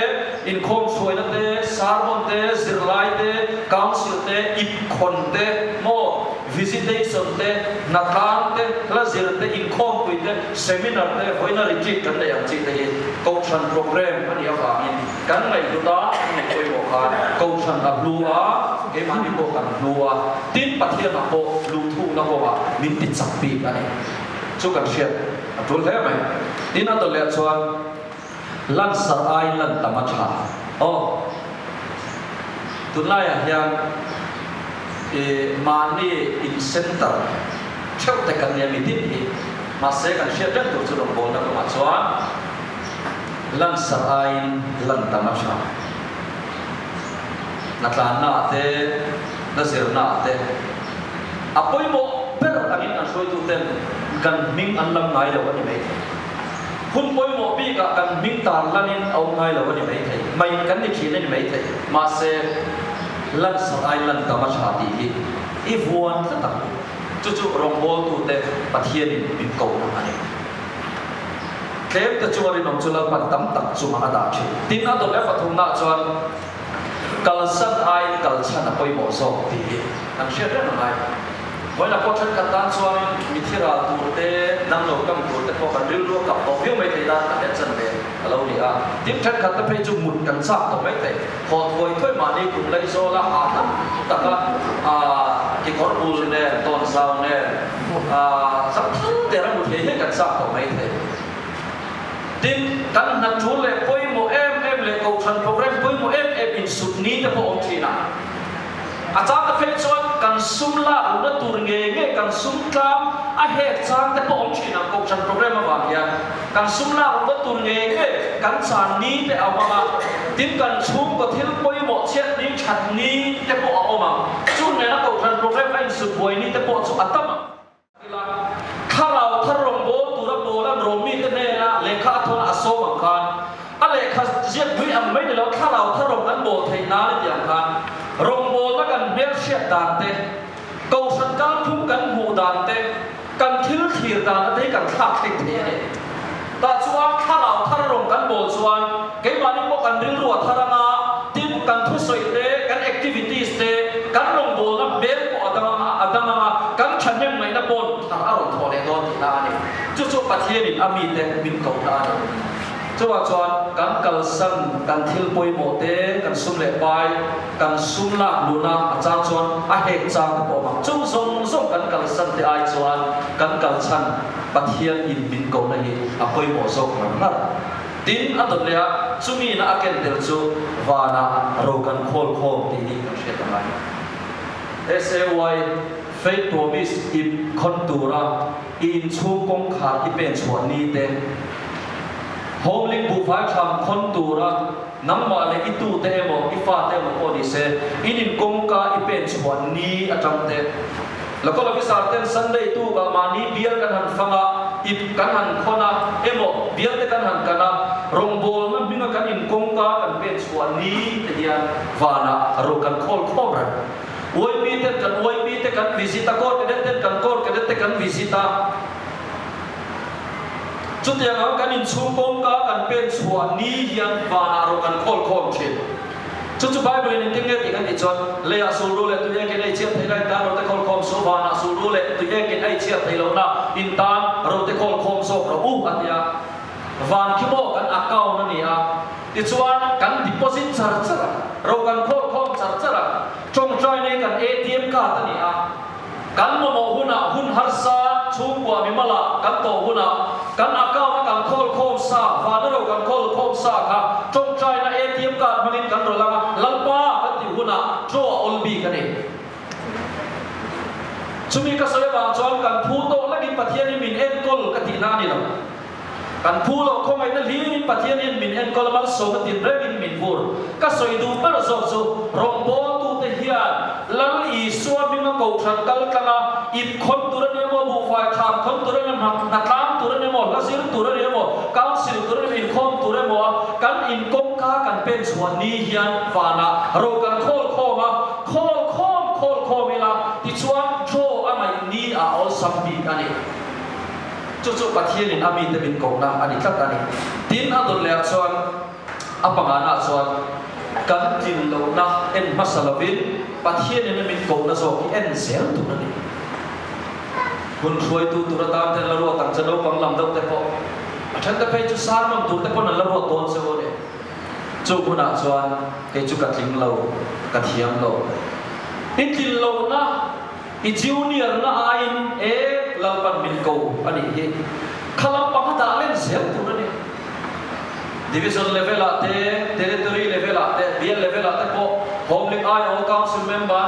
Speaker 1: inkhawm hruaina te, sermon te, zirlai te, council te, ipkhawn te, maw, visitation te, hnatlang te, hla zir te, inkhawmpui te, seminar te, vawiina retreat kan neih ang chi te hi Kohhran program a nih avangin kan ngaihhlut a, kan ngaih pawimawh khan Kohhran a hlu a, keimahni pawh kan hlu a, tin Pathianah pawh luhthukna kawngah min ti chak bik a ni. Chu kan hriat. A tul hle mai. Tin a dawleh chuan lansar aiin lan tam a tha. Aw. Tunlaiah hian i mahni in center theuh te kan nia mi tin hi. Mahse kan hriat reng tur chu rawngbawlna kawngah chuan lansar aiin lan tam a tha. Hna tlannaah te, hna zirnaah te a pawimawh. Ber angin an hruaituten kan hming an lam ngai lo a ni maithei. Hun pawimawh bikah kan hming tar lanin a awm ngai lo a ni maithei. Mai kan ni thin a ni maithei. Mahse, lan sak ai lan tam a tha tih hi i vuan tlat ang. Chu chu rawngbawltute Pathianin min kohna a ni. Tlem te chu a rinawm chu Lalpan tam tak chungah a dah thin. Tin, a dawt leh pathumnaah chuan kalsan aiin kalchhan a pawimawh zawk tih hi kan hriat reng a ngai. Vawiinah pawh thenkhat tan chuanin mithi ral tur te, damlo kam tur te pawh kan rilru a kap tawh viau mai thei tan kan en chan ve a lo ni a. Tin, thenkhat te phei chu mut kan chak tawh mai thei. Haw thuai thuai mahni kum lei zawla hah tam taka kekawr bul nen, tawnzau nen zam thal der a mu thei hian kan chak tawh mai thei. Tin, kan hna tul leh pawimawh em em leh kohhran program pawimawh em em insut ni te pawh awm thin a. A chang ta phei chuan kan sum lak luhna tur ngei sum tlang a hek chang te pawh awm thin ang Kohhran program avang hian kan sum lak rawt tur ngei ngei kan chan ni te a awm ang a, tin kan chhungkaw thil pawimawh chhiat ni that ni te pawh a awm ang. Chung nena Kohhran program a insut buai ni te pawh chu a tam ang. Ila, thlarau thar rawngbâwl tura Paula'n Romite hnêna lehkha a thawn a sâwm ang khân, a lehkha ziak pui ang mai ni lo, thlarau thar rawng kan bâwl theih nân a ti ang khân, rawngbâwlna kan hmelhriat dân te, kohhran kalphung kan hmuh dân te, kan thil thlir dân ate hi kan thlâk thleng thei a ni. Tah chuan thlarau thar rawng kan bâwl chuan keimahni pawh kan rilru a thar ang a, tin, kan thusawi te, kan activities te, kan rawngbâwlna hmel pawh a dang ang a, a dang ang a, kan thahnem ngaihna pawn thar a rawn thawh leh dawn tihna a ni. Chu chu Pathianin a mite min kohna a ni. Chuvang chuan kan kalsan kan thil pawimawh te, kan sum leh pai, kan sum lak luhna a chang chuan a hek chang te pawh a awm ang. Chung zawng zawng kan kalsan te ai chuan kan kalchhan Pathian in min kohna hi a pawimawh zawk ngar ngar. Tin, a dawt leh a, chumi na a ken tel chu vanah ro kan khawl khawm tih hi kan hriat a ngai. SAY, Faith Promise ip khawn tura i inchhung kawngkhar i pen chhuah ni te, Homelink buhfai tham khawn tura nangmah leh i tute emaw i fate emaw pawh ni se, in in kawngka i pen chhuah ni atang te, Local officer ten Sunday tukah mahni bial kan han fang a, ip kan han khawn a, emaw bial te kan han kan a, rawngbawlna hminga kan inkawngka kan pen chhuah ni te hian vanah ro kan khawl khawm reng. YP ten kan YP te kan visit a, Corps Cadet ten kan Corps Cadet te kan visit a. Chutiang ang kan inchhung kawngka kan pen chhuah ni hian vanah ro kan khawl khawm thin. Chu chu Bible in engtin nge tih kan tih chuan, Leiah sulru leh tui ekin ei chhiat theihna in tan rote khawl khawm suh, vanah sulru leh tui ekin ei chhiat theih lohna in tan rote khawl khawm zawk rawh u a ti a. Van khi maw kan account a ni a, tichuan kan deposit char char a, ro kan khawl khawm char char a, tawngtai nei kan ATM card a ni a, Kan mamawh hunah hun harsa chhungkua mimala kan tawh hunah kan account a kan khawl khawm sa, vana ro kan khawl khawm sa kha tawngtaina ATM card hmangin kan rawl ang a, Lalpa kan tih hunah draw a awl bik a ni. Chumi ka sawi avang chuan kan phu tawh lakin Pathianin min enkawl ka tihna a ni lo. Kan phu loh khawngaihna hlirin Pathian hian min enkawl a, malsawmna tinrengin min vur. Ka sawi duh ber zawk chu rawngbawltute hian Lal Isua hminga kohhran kal tlanga ip khawn tur a ni emaw, buhfai thlam khawn tur a ni emaw, hna tlang tur a ni emaw, hla zir tur a ni emaw, council tur a ni emaw, inkhawm tur emaw a kan inkawngka kan pen chhuah ni hian vanah ro kan khawl khawm a, khawl khawm khawl khawm ila tichuan draw a ngaih ni a awlsam bik a ni. Chu chu Pathianin a mite min kohna a ni tlat a ni. Tin, a dawt lehah chuan a pangana chuan kan tlin lohna en hmasa lovin Pathianin a min kohna zawk hi en zel tur a ni. Hun hruaitu tur atan te an la ruat ang che, naupang lam deuh te pawh, a then te phei chu sermon tur te pawn an la ruat dawn che u a ni. Chu hunah chuan kei chu ka tling lo, ka thiam lo. I tlin lohna. I junior na aiin e Lalpan min ko a nih hi. Kha lampang a dah len zel tur a ni. Division level ah te, Territory level ah te, Bial level ah te pawh Home League IO Council member,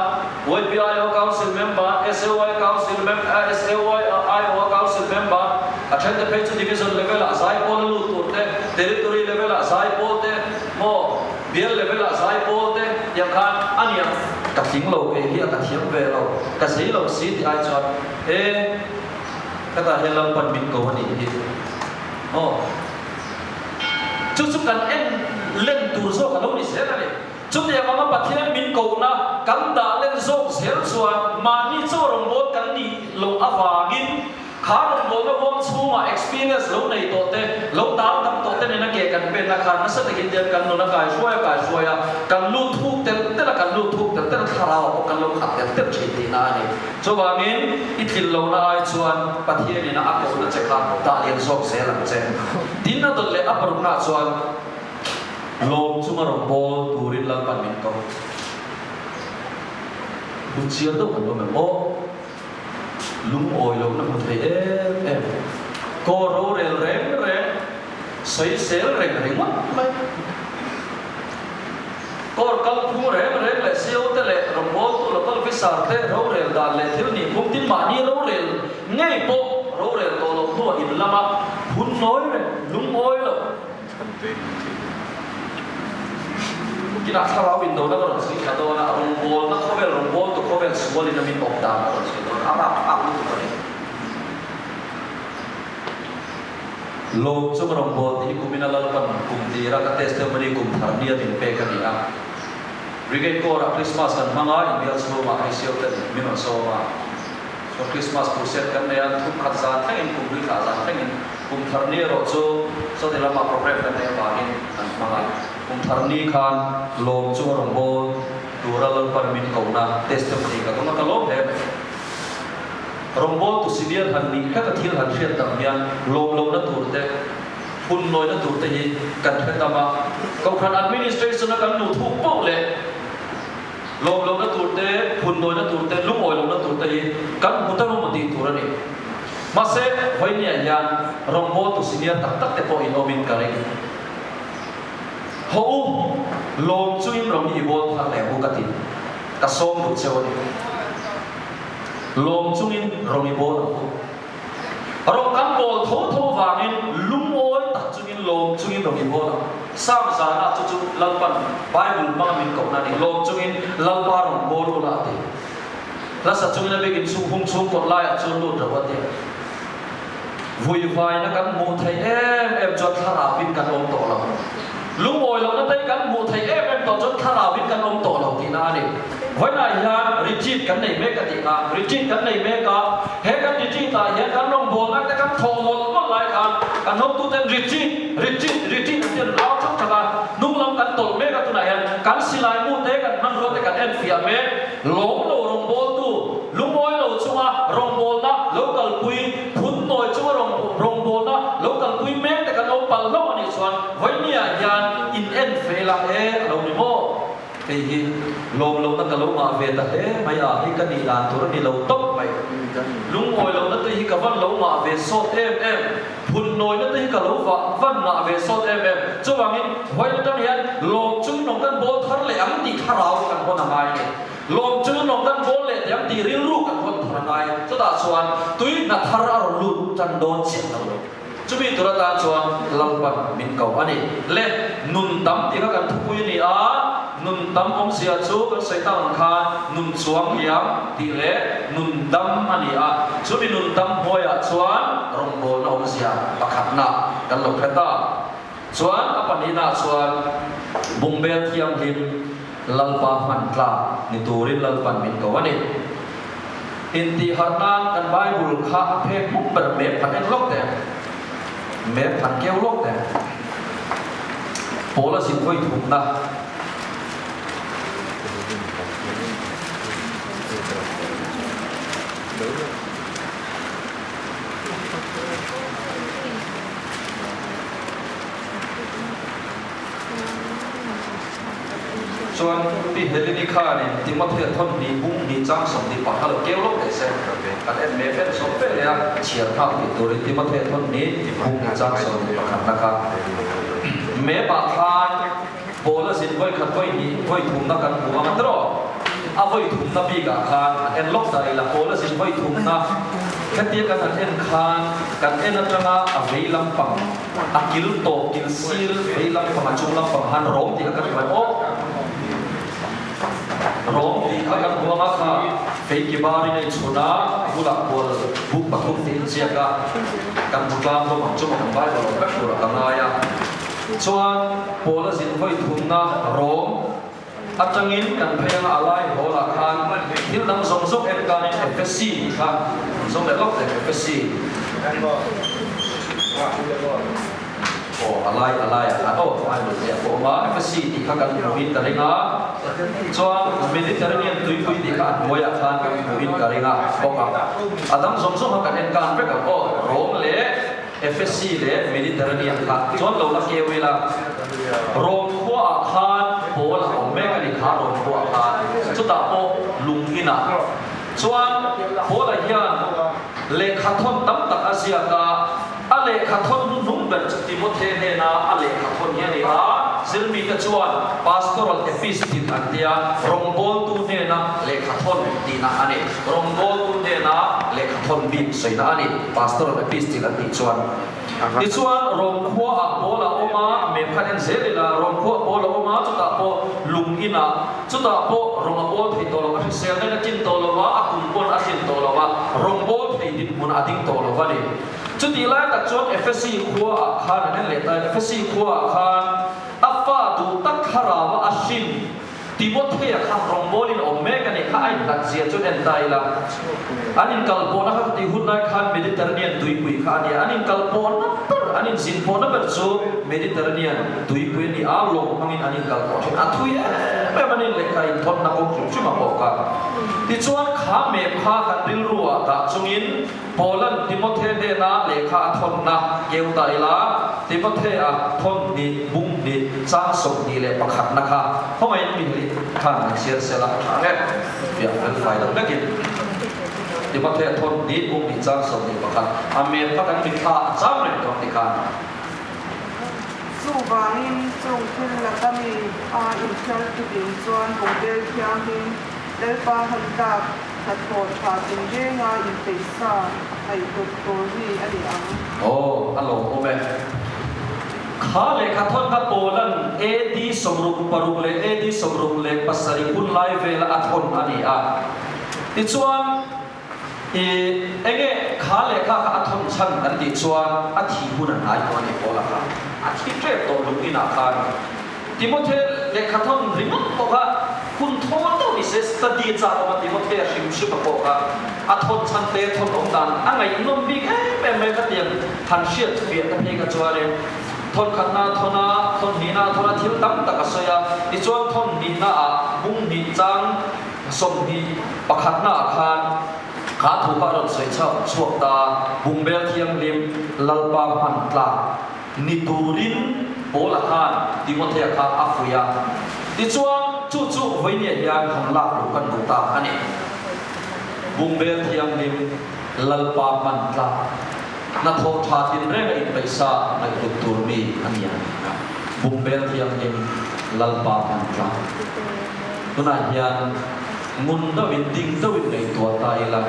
Speaker 1: YPIO Council member, SAY Council member, SAY IO Council member, a then te phei chu Division level ah zaipawl a lut tur te, Territory level ah zaipawl te, maw Bial level ah zaipawl te tiang khan a niang. Ka tling lo kei hi a ka thiam ve lo, ka zei lo si tih ai chuan e ka tah hian Lalpan min ko a nih hi aw. Chu chu kan en len tur zawk a lo ni zel a ni. Chutiang anga Pathian min kohna kan dah len zawk zel chuan mahni chaw rawngbâwl kan nih loh avangin Kha rawngbawlna huang chhungah experience lo nei tawh te, lo tal tam tawh te nena ke kan penna khan nasa takin hian kan nun a kai hruai a kai hruai a, kan lut thuk tel tel a, kan lut thuk tel tel a, thlarau ah pawh kan lo khat tel tel thin tihna a ni. Chuvangin i tlin lohna ai chuan Pathianin a kohna che kha dah lian zawk zel ang che. Tin a dawt leh a parukna ah chuan lawm chunga rawngbâwl turin Lalpan min ko. Hun chiar deuh kan awm em aw? Lungawi lohna hmu thei em em. Kaw rorel reng reng, sawisel reng ringawt mai. Kawr kalphung reng reng leh CO te leh rawngbawltu local officer te rorel dan leh thil nihphung tin mahni rorel. ngei pawh rorel tawh loh hnuah in lama hun nawi reng, lungawi lo. Kinah thlarau indona ka rawn sawi thla dawn a, rawngbawlna khawvel rawngbawltu khawvel sualin a min awp dan ka rawn sawi dawn a, a rapthlak lutuk a ni. Lawm chu ka rawngbâwl tih hi kumina Lalpan kum tira ka testimony kum thar nia min pek a ni a. Brigade Corps-ah Christmas kan hmang a, inbial chhungah hei siau ten min rawn sawm a. Chuan Christmas crusade kan nei a, thum khat zan thlengin, kum hlui thlah zan thlengin kum thar ni erawh chu sawti lamah programme kan neih avangin kan hmang a. Kum thar ni khan lawm chu a rawngbâwl tura Lalpan min kohna testimony ka dawng a, ka lawm hle mai. Rawngbawltu senior han nih hlek a thil han hriat tam hian lawmlohna tur te, hunnawina tur te hi kan hre tam a. Kohhran administration a kan luh thuk poh leh lawmlohna tur te, hunnawina tur te, lungawilohna tur te hi kan hmu ta emaw tih tur a ni. Mahse, vawinia hian rawngbawltu senior tak tak te pawh in awmin ka ring. Haw u, lawm chungin rawng hi i bawl thar leh ang u ka ti. Ka sawm duh cheu a ni. Lawm chungin rawng i bawl ang u. Rawng kan bawl tho tho vangin lungawi tak chungin lawm chungin rawng i bawl ang. Sam zanah chu chu Lalpan Bible hmanga min kohna a ni. Lawm chungin Lalpa rawn bawl ula a ti. Hlasa chungin a bikin chhung hung chhung kawt laiah chuan lut ro a ti. Vuivaina kan hmuh theih em em chuan thlarauin kan awm tawh lo. Lungawi lohna te hi kan hmuh theih em em tawh chuan thlarauin kan awm tawh lo tihna a ni. Vawiinah hian retreat kan nei mek a tih kha, retreat kan nei mek a, he kan retreat ah hian kan rawngbawlna te kan thawh mawlh mawlh lai khan kan hotuten retreat, retreat, retreat an ti an au thak thak a, hnung lam kan tawlh mek a tunah hian kan silai mu te kan hmanrua te kan enfiah mek. Lawm lo rawngbawltu, lungawi lo chunga rawngbawlna lo kalpui, phunnawi chunga rawngbawlna lo kalpui mek te kan awm palh hlauh a nih chuan vawinia hian in en fel a e a lo ni maw? Hei hi lawm lohna ka lo ngah ve ta hle mai a, hei ka nih dan tur a ni lo tawp mai. Lungawi lohna te hi ka van lo ngah ve sawt em em. Phunhnawina te hi ka lo vah van ngah ve sawt em em. Chuvangin, vawiin atang hian lawm chu nawng kan bawl thar leh ang tih thlarau kan hawn a ngai a ni. Lawm chu nawng kan bawl leh teh ang tih rilru kan hawn thar a ngai. Chutah chuan tui hna thar a rawn lut tan dawn chiah lo. Chumi tur atan chuan Lalpan min ko a ni. Le, nun tam tih kha kan thupui a ni a, nun tam awmzia chu kan sawi tak ang khan nun chuang liam tih leh nun dam a ni a, chumi nun dam hnuaiah chuan rawngbawlna awmzia pakhatna kan lo hre ta. Chuan a pahnihnaah chuan bungbel thianghlim Lalpa hman tlak ni turin Lalpan min ko a ni. Intihharh nan kan Bible kha a phek hmuk ber map han en lawk teh, map han keu lawk teh. Paula zin vawi thumna. Chuan Pi Heleni khanin Timothea thawn hnih bung hnih chang 20 pakhat lo keu lawk thei se, kan en mek en sawm ve leh a, chhiar nghak tih turin Timothea thawn hnih bung hnih chang 21 na kha map ah khan Paula zin vawi khat vawi hnih vawi thumna kan hmu ang a tiraw? A vawi thumna bikah khan han en lawk ta ila, Paula zin vawi thumna hetia kan han en khan kan en atanga a vei lampang a kil tawp kil sir vei lampang a chung lampang han rawm tih kha kan hmu aw. Rawm tih kha kan hmu anga kha fei ki barin a inchhun a, a bulah kual buk pathum tih inziak a kan hmu tlang hlawm ang chu maw kan Bible awm vek turah ka ngai a. Chuan Paula zin vawi thumna Rom atangin kan phei anga a lai hawlah khan thil dang zawng zawng en kanin Efesi tih kha an zawng leh lawk leh Efesi aw a lai a laiah khan aw Bible te a pawh awm a Efesi tih kha kan hmuhin ka ring a chuan Mediterranean tuipui tih kha a hnuaiah khan kan hmuhin ka ring a bawk a a dang zawng zawng kha kan en kan vek ang aw Rom leh Efesi leh Mediterranean kha chuan lo la keu ila, Rom khuaah khan Paul a awm mek a ni kha Rom khuaah khan, chutah pawh lung inah chuan Paula hian lehkha thawn tam tak a ziak a, a lehkha thawn hnuhnung ber chu Timothe hnena a lehkha thawn hi a ni a, zirmite chuan Pastoral Epistle an tia, rawngbawltu hnena lehkha thawn tihna a ni, rawngbawltu hnena lehkha thawn. thawn bik sawina a ni, Pastoral Epistle an tih chuan. Tichuan, Rom khuaah Paul a awm a, mem khan en zel ila, Rom khuaah Paul a awm a, chutah pawh lung inah, chutah pawh rawng a bawl thei tawh lo, a hrisel nen a tlin tawh lo va, a kum pawn a tlin tawh lo va, rawng bawl thei dinhmun a ding tawh lo va ni. Chutih lai tak chuan Efesi khuaah khan an en leh ta, Efesi khuaah khan a fa duh tak thlarau a hrin, Timothea kha rawngbawlin awm mek a nih kha a inhlat zia chu en ta ila. An inkalpawhna kha tih hun lai khan Mediterranean tuipui kha a ni a, an inkalpawhna ber, an inzinpawhna ber chu Mediterranean tuipui a ni a, lawng hmangin an inkalpawh thin. A thui em em a ni lehkha inthawnna kawng hrim hrim a pawh kha. Tichuan kha mep kha kan rilruah dah chungin Paula'n Timothea hnena lehkha a thawnna keu ta ila, Timothea thawn hnih, bung hnih, chang 21 na kha khawngaihin mi hlih khan an chhiar sel a, a tha ang e, fiah fel fai deuh hlekin. Timothea thawn hnih, bung hnih, chang 21, a mel kha kan mitthla a cham reng tawh ti khan.
Speaker 4: Chuvangin chung thil laka mi a inthiarfihlim chuan bungbel thianghlim Lalpa han tlak Hnathawh tha tinrenga inpeihsa ngaihtuah tur mi a ni ang.
Speaker 1: Aw, a lawmawm e. Kha lehkha thawn kha Paula'n AD 66 leh AD 67 hun lai vela a thawn a ni a. Tichuan, i enge kha lehkha kha a thawn chhan kan tih chuan a thi hun a hnai tawh a ni Paula kha. A thi tep tawh lungin-ah khan. Timothy lehkha thawn ringawt pawh kha hun thawl deuh ni se study chak awm a Timothea hrim hrim a pawh kha a thawn chhan te thawn awm dan a ngaihnawm bik em em mai khatiang han hriat fiah te phei kha chuanin thawn khatna thawn a thawn hnihna thawn a thil tam tak a sawi a tichuan thawn hnihna ah bung hnih chang 21 na ah khan kha thu kha a rawn sawi chhuak chhuak ta bungbel thianghlim Lalpa hman tlak Ni turin Paula khan Timothea kha a fuih a, tichuan chu chu vawinia hian han lak luh kan duh ta a ni. Bungbel thianghlim Lalpa hman tlak, hnathawh tha tinreng a inpeihsa ngaihhlut tur mi a ni ang. Bungbel thianghlim Lalpa hman tlak. Tunah hian ngun deuhin ding deuhin ngaihtuah ta ila,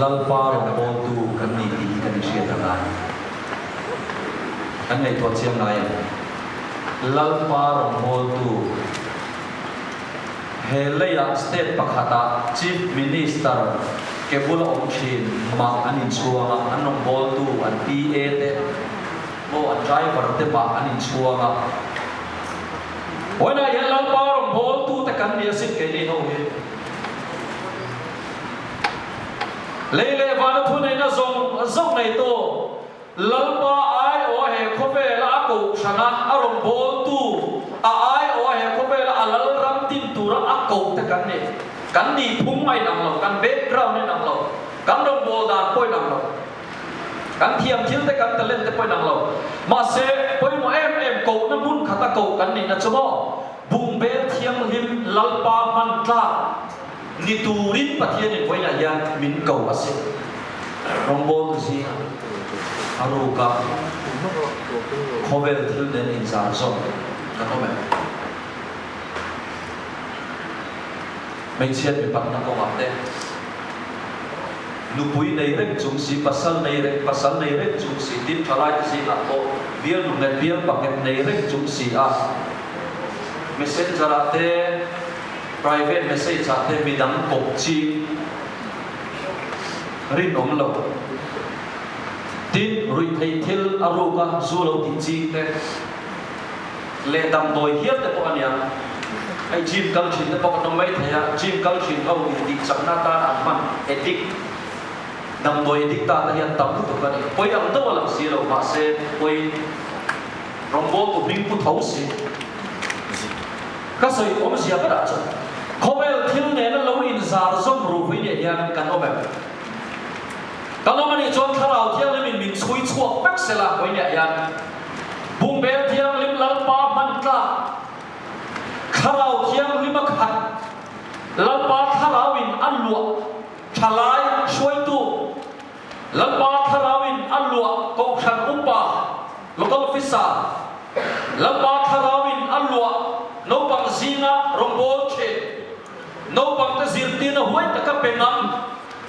Speaker 1: Lalpa rawngbawltu kan ni tih hi kan inhriat a ngai. Kan ngaihtuah chiang ngai em? Lalpa rawngbawltu he leiah state pakhatah Chief Minister ke bula awm thin mah an inchhuang a, an rawngbawltu an PA te pawh an driver te mah an inchhuang a. Vawiinah hian Lalpa rawngbawltu te kan ni asin keini ho hi. Lei leh vana thuneihna zawng zawng neitu Lalpa aiawha he khawvela a kohhrana a rawngbawltu, a aiawha he khawvela a lalram din tura a koh te kan ni. Kan nihphung a inang lo, kan background a inang lo, kan rawngbâwl dan pawh a inang lo, kan thiam thil te, kan talent te pawh a inang lo. Mahse, pawimawh em em kohna hmun khata koh kan nihna chu maw? Bungbel thianghlim Lalpa hman tlak. Ni turin Pathianin vawiinah hian min ko a si. Rawngbawltu zingah a ruka khawvel thil nen inzar zawk kan awm em? Hmeichhiat mipatna kawngah te, nupui nei reng chung si, pasal nei reng, pasal nei reng chung si, tin thalaite zingah pawh bialnu nghet, bial panghet nei reng chung si a messenger-ah te, Private message ah te midang kawp ching rinawm lo. Tin, ruihtheih thil a ruk a zu lo tih ching te leh damdawi hial te pawh a nia. Hei gym kal thin te pawh kan awm mai thei a, gym kal thin ho intih chakna atana an hman addict, damdawi addict ta te hian tam lutuk a ni. Pawi ang deuh a lang si lo, mahse pawi rawngbawltu hming pu tho si. Ka sawi awmzia berah chuan khawvel thil nena lo inzar zawm ru hui nen hian kan awm em? Kan awm anih chuan Thlarau Thianghlimin min chhui chhuak vek sela hawi nia hian Bungbel Thianghlim Lalpa hman tlak Thlarau Thianghlima khat Lalpa Thlarauin a luah thalai hruaitu Lalpa Thlarauin a luah Kohhran Upa, Local Officer, Lalpa Thlarauin a luah naupang zinga rawngbâwl ṭhin, naupangte zirtirna huai taka pe ngam,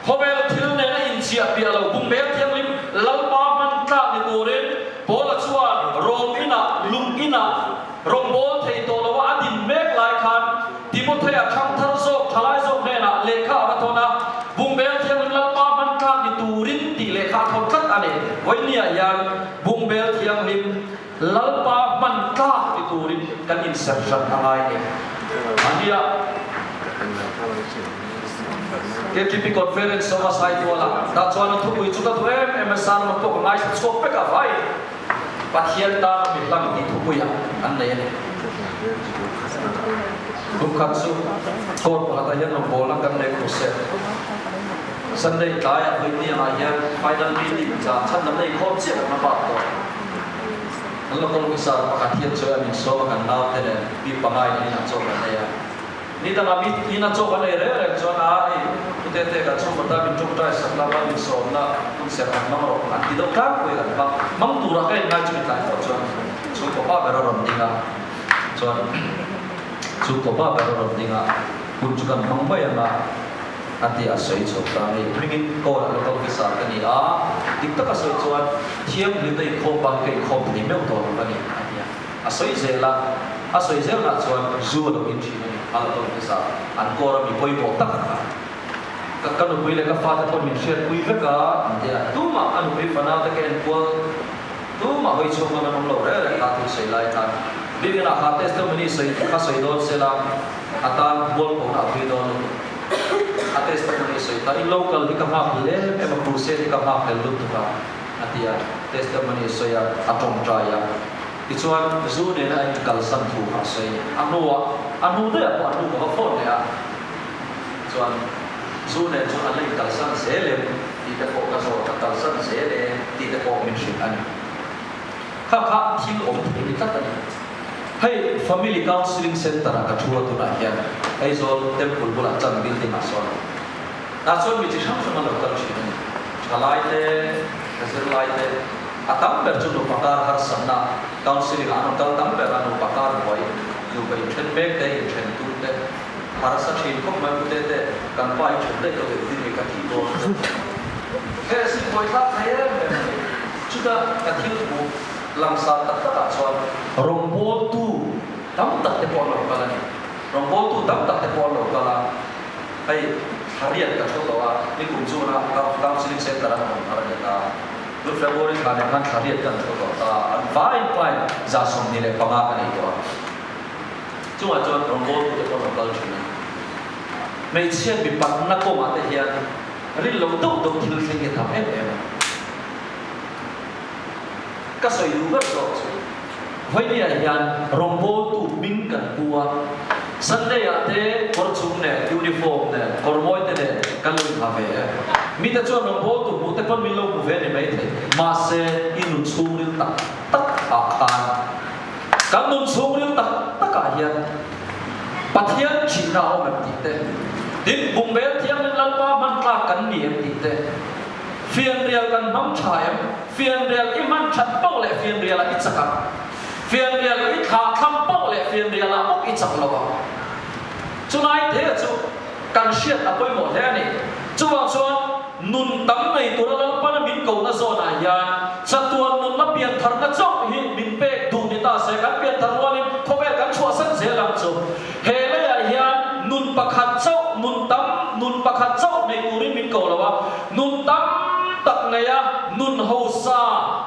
Speaker 1: khawvel thil nena. inchiah piah lo bungbel thianghlim Lalpa hman tlak ni turin Paula chuan Rom inah lung inah rawngbâwl thei tawh loa a din mek lai khan Timothea thangthar zawk thalai zawk hnenah lehkha a va thawn a, Bungbel Thianghlim Lalpa hman tlak ni turin tih lehkha a thawn tlat a ni. Vawinia hian Bungbel Thianghlim Lalpa hman tlak ni turin kan inserh hran a ngai ni. Ania KTP Conference awm a Saitualah tah chuan an thupui chu ka duh em em a, sermon pawh ka ngaithla chhuak vek a vai. Pathian tana mi hlang tih thupuiah an nei a ni. Kum khat chu court pakhatah hian rawngbawlna kan nei khawse. Sunday tlaiah Vawiini angah hian final meeting zan chhan lam nei khawm chiah kan hmabak tawh. Kan local officer pakhat hian chawi a min sawm a kan naute nen mi pangai nen inah chaw kan nei a. Ni dangah mi ina chaw kan ei reng reng chuan a hei pute te kan chhungkaw tan min tawngtai sak la va min sawmna hun serh han hmang rawh an ti deuh tlangpui kan hmang hmang turah ka inngai chumi tlai pawh chuan chhungkaw pa ber a rawn ding a chuan chhungkaw pa ber a rawn ding a hun chu kan hmang mai ang a a ti a sawi chhuak ta a ni hmingin call a local officer ka ni a dik taka sawi chuan thianghlimna inkhawm pa hi ka inkhawm thei meuh tawh lo ka ni a ti a. A sawi zel a, a sawi zelnah chuan zu a lo in thin a ni, a lo tawng hmasa. An kawr a mi pawimawh tak kha. Ka ka nupui leh ka fate pawh min hriatpui vek a, an ti a. Tumah ka nupui fanau te ka enkual, tumah hawi chhuak ngam an awm lo reng reng kha thil sawi lai khan. Biakinah kha testimony sawi kha sawi dawn sela, a tan mualphona a pui dawn lutuk. A testimony sawi ta, in lo kal hi ka nghak hle em a, crusade hi ka nghak hlel lutuk a, a ti a, testimony sawi a, a tawngtai a. Tichuan, zu nena a inkalsan thu kha a sawi. A hnuah, a hnu daihah pawh a hnu ka va phone leh a, chuan zu nen chuan an la inkalsan zel em tih te pawh ka zawt a, kalsan zel e tih te pawh min hrilh a ni. Kha kha thil awm thei ni tlat a ni. Hei Family Counselling Centre-ah ka thu a tunah hian Aizawl Temple bulah Chan Building-ah sawn. Tah chuan mi chi hrang hrang a lo kal thin a ni. Thalai te, ka zirlai te, A tam ber chu nupa kar harsatna, counselling ah an rawn kal tam ber a, nupa kar buai, nupa inthen mek te, inthen tum te, harsa thin khawp mai pute te, kan pa inthen daih lo engtin nge ka tih dawn te. He sin buai thlak thei em em a ni. Chuta ka thil hmuh langsar tak takah chuan rawngbawltu tam tak te pawh an lo kal a ni. Rawngbawltu tam tak te pawh an lo kal a, hei thla riat ka thu tawh a, nikum chuna counselling center an awm thar a ni ta. Good February thla nen khan thla riat kan thu tawh ta, an vaiin client 25 ka nei tawh a. Chungah chuan rawngbawltu te pawh an rawn kal thin a. Hmeichhia mipatna kawngah te hian rin loh deuh deuh thil thleng hi a tam em em a. Ka sawi duh ber zawk chu Vawinia hian rawngbawltu hming kan pu a, Sunday ah te kawr chung nen, uniform nen, kawr mawi te nen kan lo inha ve e. Mite chuan rawngbawltu hmuh te pawn min lo hmu ve ni maithei. Mahse, i nun chhungril tak tak ah khan, kan nun chhungril tak tak ah hian Pathian thihna a awm em tih te, tin bungbel thianghlim Lalpa hman tlak kan ni em tih te, fianrial kan hmang tha em? Fianrial i hman that poh leh fianrial ah i chak ang. Fianrial i thlah thlam poh leh fianrial ah bawk i chak lo ang. Chulai te chu kan hriat a pawimawh hle a ni. Chuvang chuan nun tam nei tura Lalpana min kohna zawnah hian chatuan nunna piantharna chauh hi min pek duh ni ta se, kan pianthar rualin khawvel kan chhuahsan zel ang chu. He leiah hian nun pakhat chauh, nun tam, nun pakhat chauh nei turin min ko lo a, nun tam tak nei a, nun hausa,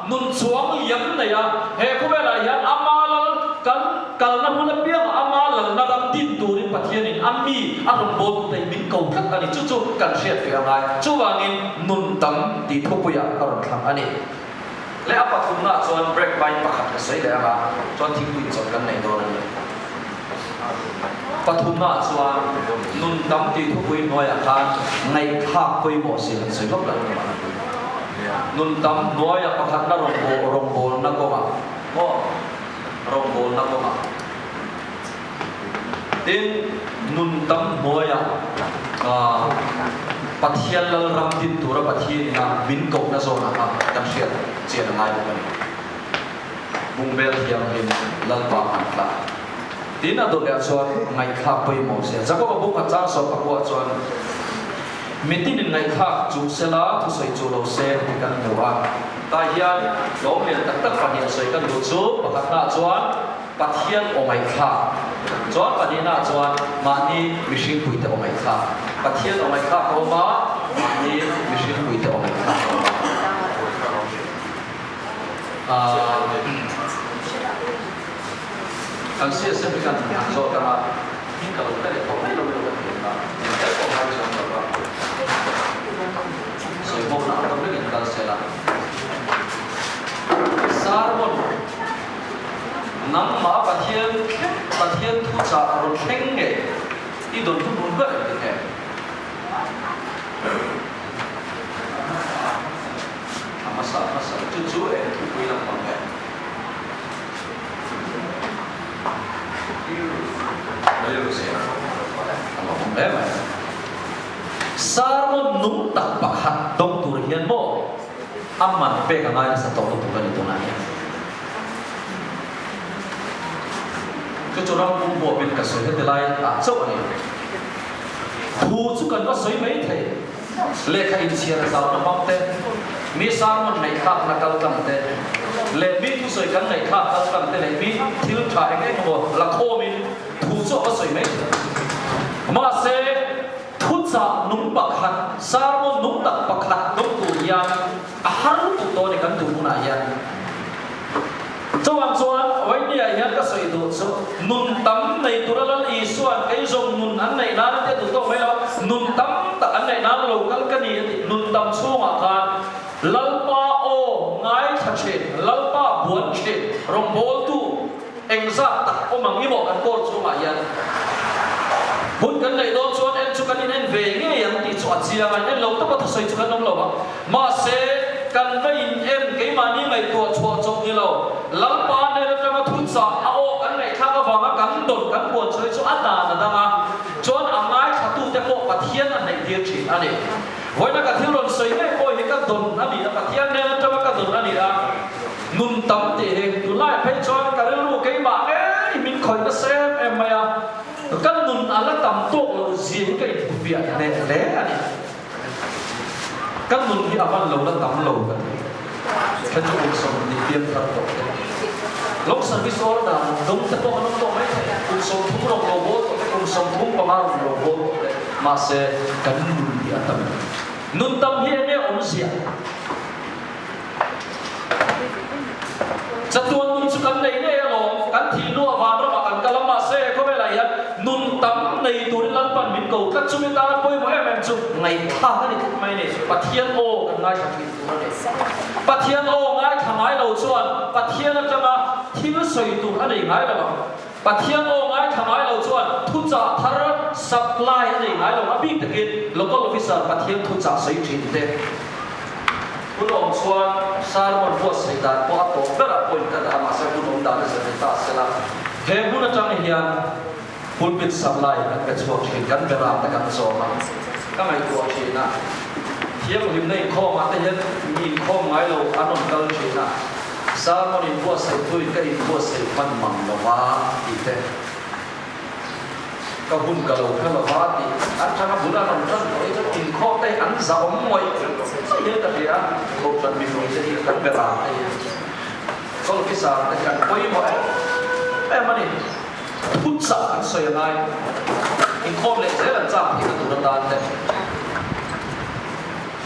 Speaker 1: nun chuang liam nei a, he khawvelah hian ama lal kan kalna hmun apiangah ama lalna ram din turin Pathianin a mi a rawn bawl tute hi min ko tlat a ni. Chu chu kan hriat ve a ngai. Chuvangin nun tam tih thupuiah ka rawn thlang a ni. Leh a pathumnaah chuan break hmain pakhat ka sawi leh ang a, chuan thingpui chawlh kan nei dawn a ni. Pathumnaah chuan nun tam tih thupui hnuaiah khan ngaihthlak pawimawh si han sawi lawk lah ni mah. Nun tam hnuaia pakhatna rawngbawlna kawngah maw rawngbawlna kawngah tin nun tam hnuaia Pathian lal ram din tura Pathian ina min kohna zawnah kha kan hriat chian a ngai bawk a ni. Bungbel thianghlim Lalpa an tla. Tin a dawleh chuan ngaihthlak pawimawh zia. Jakoba buk a chang sawm pakua chuan. Mitin in ngaihthlak chuh sela thusawi chuh lo se ti kan hmu a. Tah hian lawm lian tak tak pahniha sawi kan duh chu pakhatnaah chuan Pathian aw ngaihthlak, chuan pahnihnaah chuan mahni mihringpuite aw ngaihthlak. Pathian aw ngaihthlak a awm a, mahni mihringpuite aw ngaihthlak a awm a. Kan CSM hi kan han zawt ang a, hming ka lo hre leh tawh mai lo emaw ka ti ang a, eng tel pawh ngai chuang lo va, sawi hmawkna ang deuh vek in kal sel a. Sermon, Nangmah Pathian Pathian thuchah rawn thleng nge i dawn thuhmun ber em ti nge? A hmasa hmasa chu chu eng thupui lampang nge? Sermon nung tak pakhat dawng tur hian maw a man pek a ngai nasa tawh lutuk a ni tunah hian. Chu chu ram pum huapin ka sawi heti lai ah chauh a ni. Thu chu kan va sawi mai thei. Lehkha inchhiar a zauna hmang te, mi sermon ngaihthlakna kal tlang te, leh mi thusawi kan ngaihthlak kal tlang te leh mi thil tha eng eng emaw la khawmin thu chu a va sawi mai thei. Mahse, thuchah nung pakhat, sermon nung tak pakhat dawng tur hian a har lutuk dawn e kan duh hunah hian. Chuvang chuan Vawinia hian ka sawi duh chu nun tam nei tura Lal Isua'n kei zawng nun an neih nan a ti a duh tawk mai lo a, nun tam tak an neih nan lo kal ka ni a ti. Nun tam chhungah khan Lalpa aw ngaithla thin, Lalpa buan thin, rawngbawltu engzat tak awm ang emaw kan kawl chhungah hian hun kan neih dawn chuan en chu kan in en ve ngei ang tih chu a chiang a, in en lo tawpa thusawi chu kan awm lo ang. Mahse, kan va in en keimahni ngaihtuah chhuah chawp ni lo. Lalpa nen atanga thuchah a aw kan ngaihthlak avanga kan dawn kan puan chhuah hi chu a dan a dang a, chuan a ngaithlatute pawh Pathian a hnaihtir thin a ni. Vawiina ka thil rawn sawi ngei pawh hi ka dawn a ni a, Pathian nen atanga ka dawn a ni a, nun tam tih hi tunlaiah phei chuan ka rilru keimah ngei min khawih nasa em em mai a, ka nun a la tam tawk loh zia hi ka inhmufiah hneh hle a ni. Kan nun hi a van lo la tam lo ka ti. Thlen chu kum 20 piang thar tawh te. Long service order dawng te pawh an awm tawh mai thei. Kum 30 rawn lo bawl tawh te, kum 35 rawn lo bawl tawh te. Mahse, kan nun hi a tam. Nun tam hi enge awmzia? Chatuan nun chu kan nei ngei alawm, kan thih hnuah vanramah kan kal a, mahse khawvelah hian nun tam nei turin Lalpan min ko tlat. Chumi tana pawimawh em em chu ngaihthlak a ni tlat mai a ni. Pathian aw kan ngaithla thin tur a ni. Pathian aw ngaithla ngai lo chuan Pathian atanga thil sawi tur a nei ngai lo ang. Pathian aw ngaithla ngai lo chuan thuchah thar supply a nei ngai lo a bik takin local officer Pathian thuchah sawi thin te hun awm chuan sermon buatsaih dan pawh a tawp berah point ka dah a mahse hun awm dan a zir ni ta sela he hmun atang hian pulpit supply kan pe chhuak thin kan beram te kan zawm a ka ngaihtuah thin a thianghlimna inkhawmah te hian mi inkhawm ngai lo an rawn kal thin a. Sermon in buatsaih tuin ka in buatsaih hman mang lo va tih te, ka hun ka lo hre lo va tih an thang a bul an rawn tan tawh hi chuan inkhawm te hi an zahawm ngawih ngawih hian ka hria a, Kohhran mipui te hi kan be rang te hi Call Officer te hi an pawimawh em em a ni, thuchah an sawi a ngai, inkhawm leh zel an chak theihna tur atan te.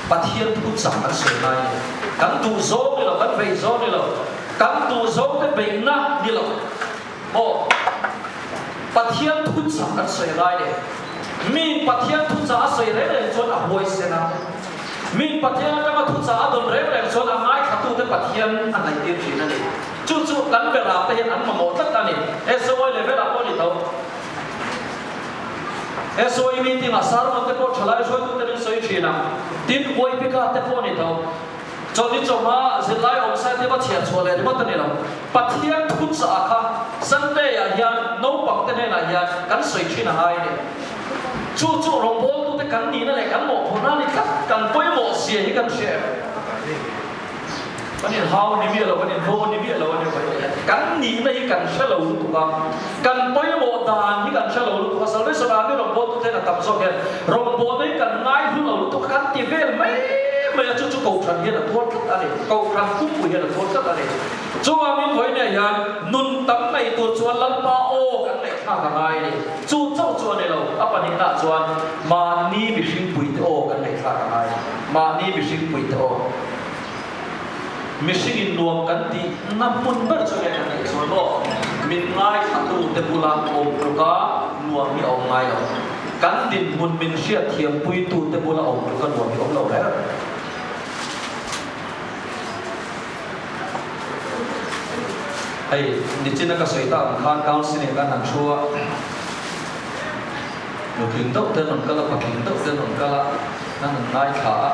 Speaker 1: Pathian thu chak an sawi ngai a ni. Kan duh zawng ni lo, kan vei zawng ni lo, kan duh zawng te beihna ni lo maw? Pathian thu chak an sawi ngai a ni. Miin Pathian thu chah a sawi reng reng chuan a huaisen a, miin Pathian atanga thu chah a dawn reng reng chuan a ngaithlatute Pathian a ngaihtir thin a ni. Chu chu kan berah te hian an mamawh tlat a ni. SOI level ah pawh a ni tho. SOE meeting ah sermon te pawh thalai hruaitu te min sawi thin a, tin Uaipika te pawh a ni tho. Chawlhni chawhma zirlai awm sai te va chhiar chhuah leh ringawt a ni lo. Pathian thu chah kha Sunday ah hian naupang te hnenah hian kan sawi thin a ngai a ni. Chu chu rawngbawltu te kan nihna leh kan mawhphurhna a ni tlat, kan pawimawh zia hi kan hria em? Kan inhau ni miah lo, kan invaw ni miah lo a ni mai leh. Kan nihna hi kan hre lo lutuk a, kan pawimawh dan hi kan hre lo lutuk a, Salvation Army rawngbawltu te hian a tam zawk hian rawngbawlna hi kan ngaihlu lo lutuk a, kan ti vel mai mai a, chu chu Kohhran hian a tuar tlat a ni, Kohhran pumpui hian a tuar tlat a ni. Chuvangin vawiinah hian nun tam nei tur chuan Lalpa aw kan ngaihthlak a ngai a ni. Chu chauh chu a ni lo, a pahnihnaah chuan mahni mihringpuite aw kan ngaihthlak a ngai, mahni mihringpuite aw. Mihringin nuam kan tihna hmun ber chu nge kan tih chuan maw, min ngaithlatute bula awm tluka nuam hi a awm ngai lo. Kan dinhmun min hriatthiampuitute bula awm tluka nuam hi a awm lo reng. Hei, nichina ka sawi tak ang khan counselling kan han thu a, nutling deuh te an rawn kal a, patling deuh te an rawn kal a, an han ngaithla a.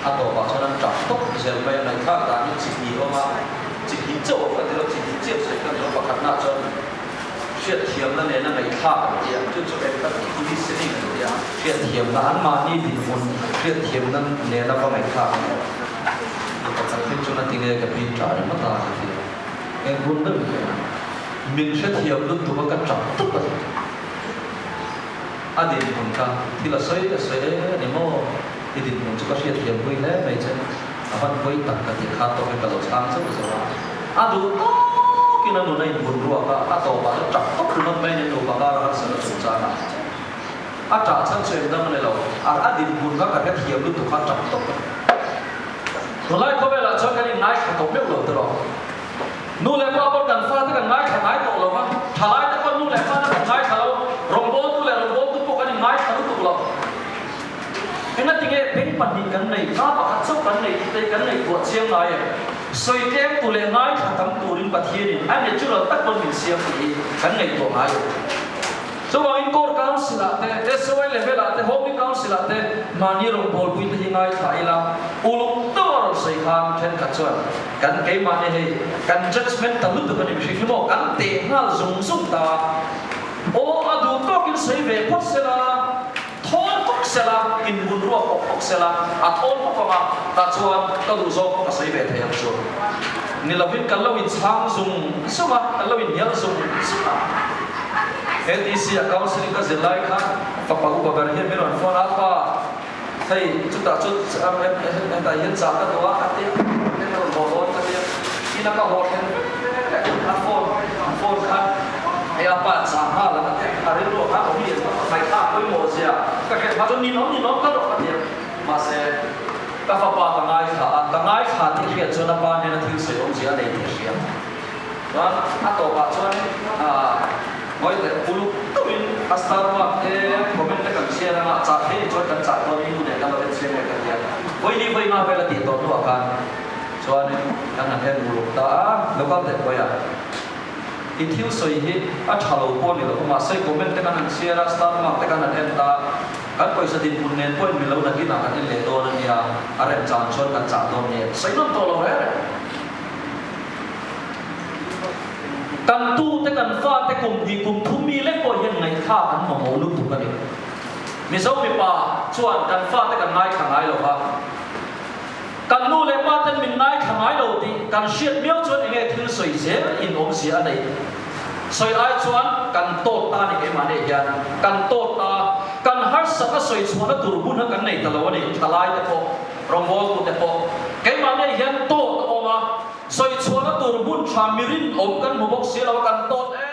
Speaker 1: A tawpah chuan an tap tawp zel mai a, ngaihthlak dan hi chi hnih awm a, chi hnih chauh a ni lo, chi hnih chiah sawi ka ni lo, pakhatnaah chuan hriatthiamna nena ngaihthlak an ti a, chu chu empathy listening an ti a, hriatthiamna anmahni dinhmun hriatthiamna nena va ngaihthlak a ni lo. Mi pakhat hi chuan a ti nge ka pin tah ringawt a ka ti a, eng hun ber nge min hrethiam lutuk a ka tap tawp a ni. A dinhmun kha thil a sawi a sawi e a ni maw? I dinhmun chu ka hriatthiam pui hle mai che, a hman pawi tak ka tih kha tawkin ka lo chhang chauh zo a. A duh tawkin a nun a inbun ruak a, a tawpah chuan ṭap tawp ringawt mai a ni nupa kara harsatna chungchang ah. A ṭah chhan chu engdang a ni lo, a a dinhmun kha ka hrethiam lutuk kha ṭap tawp a ni. Tunlai khawvelah chuan kan inngaithla tawh meuh lo tiraw? Nu leh pa pawh kan fate kan ngaithla ngai tawh lo va, thalaite pawh nu leh pate kan ngaithla lo, rawngbawltu leh rawngbawltu pawh kan inngaithla lutuk lo. Engatinge beng pahnih kan nei, ka pakhat chauh kan nei tih te hi kan ngaihtuah chiang ngai em? Sawi tlem tu leh ngaithla tam turin Pathianin a natural tak pawn min siam tih hi kan ngaihtuah ngai em? Chuvangin Core Council ah te, SOI level ah te, Holy Council ah te mahni rawngbawlpui te hi ngaithla ila, uluk deuh a rawn sawi khan thenkhat chuan kan keimahni hei kan judgement ta lutuk a ni mihring hi maw kan teh nghal zung zung ta aw a duh tawkin sawi ve phawt sela, thawn bawk sela, inbun ruak bawk bawk sela, a thawn bawk ang a, tah chuan ka duh zawk pawh ka sawi ve thei ang chu. Ni lovin kan lo inchhang zung zung a, kan lo inhnial zung zung a. ATC a counselling ka zir lai khan fapa upa ber hian min rawn phone a, Pa, hei chutah chu hetah hian chah ka duh a, a ti a, min rawn haw dawn ka ti a, ina ka haw thleng vek a phone phone khan hei a pa chah nghal ang a ti a, a rilru ah khan awm lian vak a, ngaihthlak pawimawh zia ka hriat hma chuan ninawm ninawm ka rawh ka ti a, mahse ka fapa ka ngaithla a, ka ngaithla tih hriat chuan a pa hnena thil sawi awmzia a nei tih a hria. Chuan a tawpah chuan ngawi teh uluk deuhin a star mark te comment te kan chhiar anga chah thei ni chuan kan chah dawn i nu nen kan lo en chhiar nge ka tia. Vawi vawi nga vel a tih tawh hnuah khan chuanin kan han en uluk ta a, lo kal teh vawi a. I thil sawi hi a tha lo pawh a ni lo mahse comment te kan han chhiar a, star mark te kan han en ta a, kan pawisa dinhmun nen pawhin milo nakinah kan en leh dawn a nia, a remchang chuan kan chah dawn nia. Sawi nawn tawh lo reng reng. Kan tute kan fate kum hnih kum thum mi lek pawh hian ngaihthlak an mamawh lutuk a ni. Mizo mipa chuan kan fate kan ngaithla ngai lo va, kan nu leh pa ten min ngaithla ngai lo tih kan hriat miau chuan enge thil sawi zel in awmzia a nei. Sawi ai chuan kan tawt ta a ni keimah nei hian kan tawt ta, kan harsatna sawi chhuahna tur hun a kan nei ta lo a ni, thalai te pawh. Rawngbawltute pawh keimah ngei hian tawt a awm a, sawi chhuahna tur hmun tha mirin awm kan hmu bawk si lo a, kan tawt em.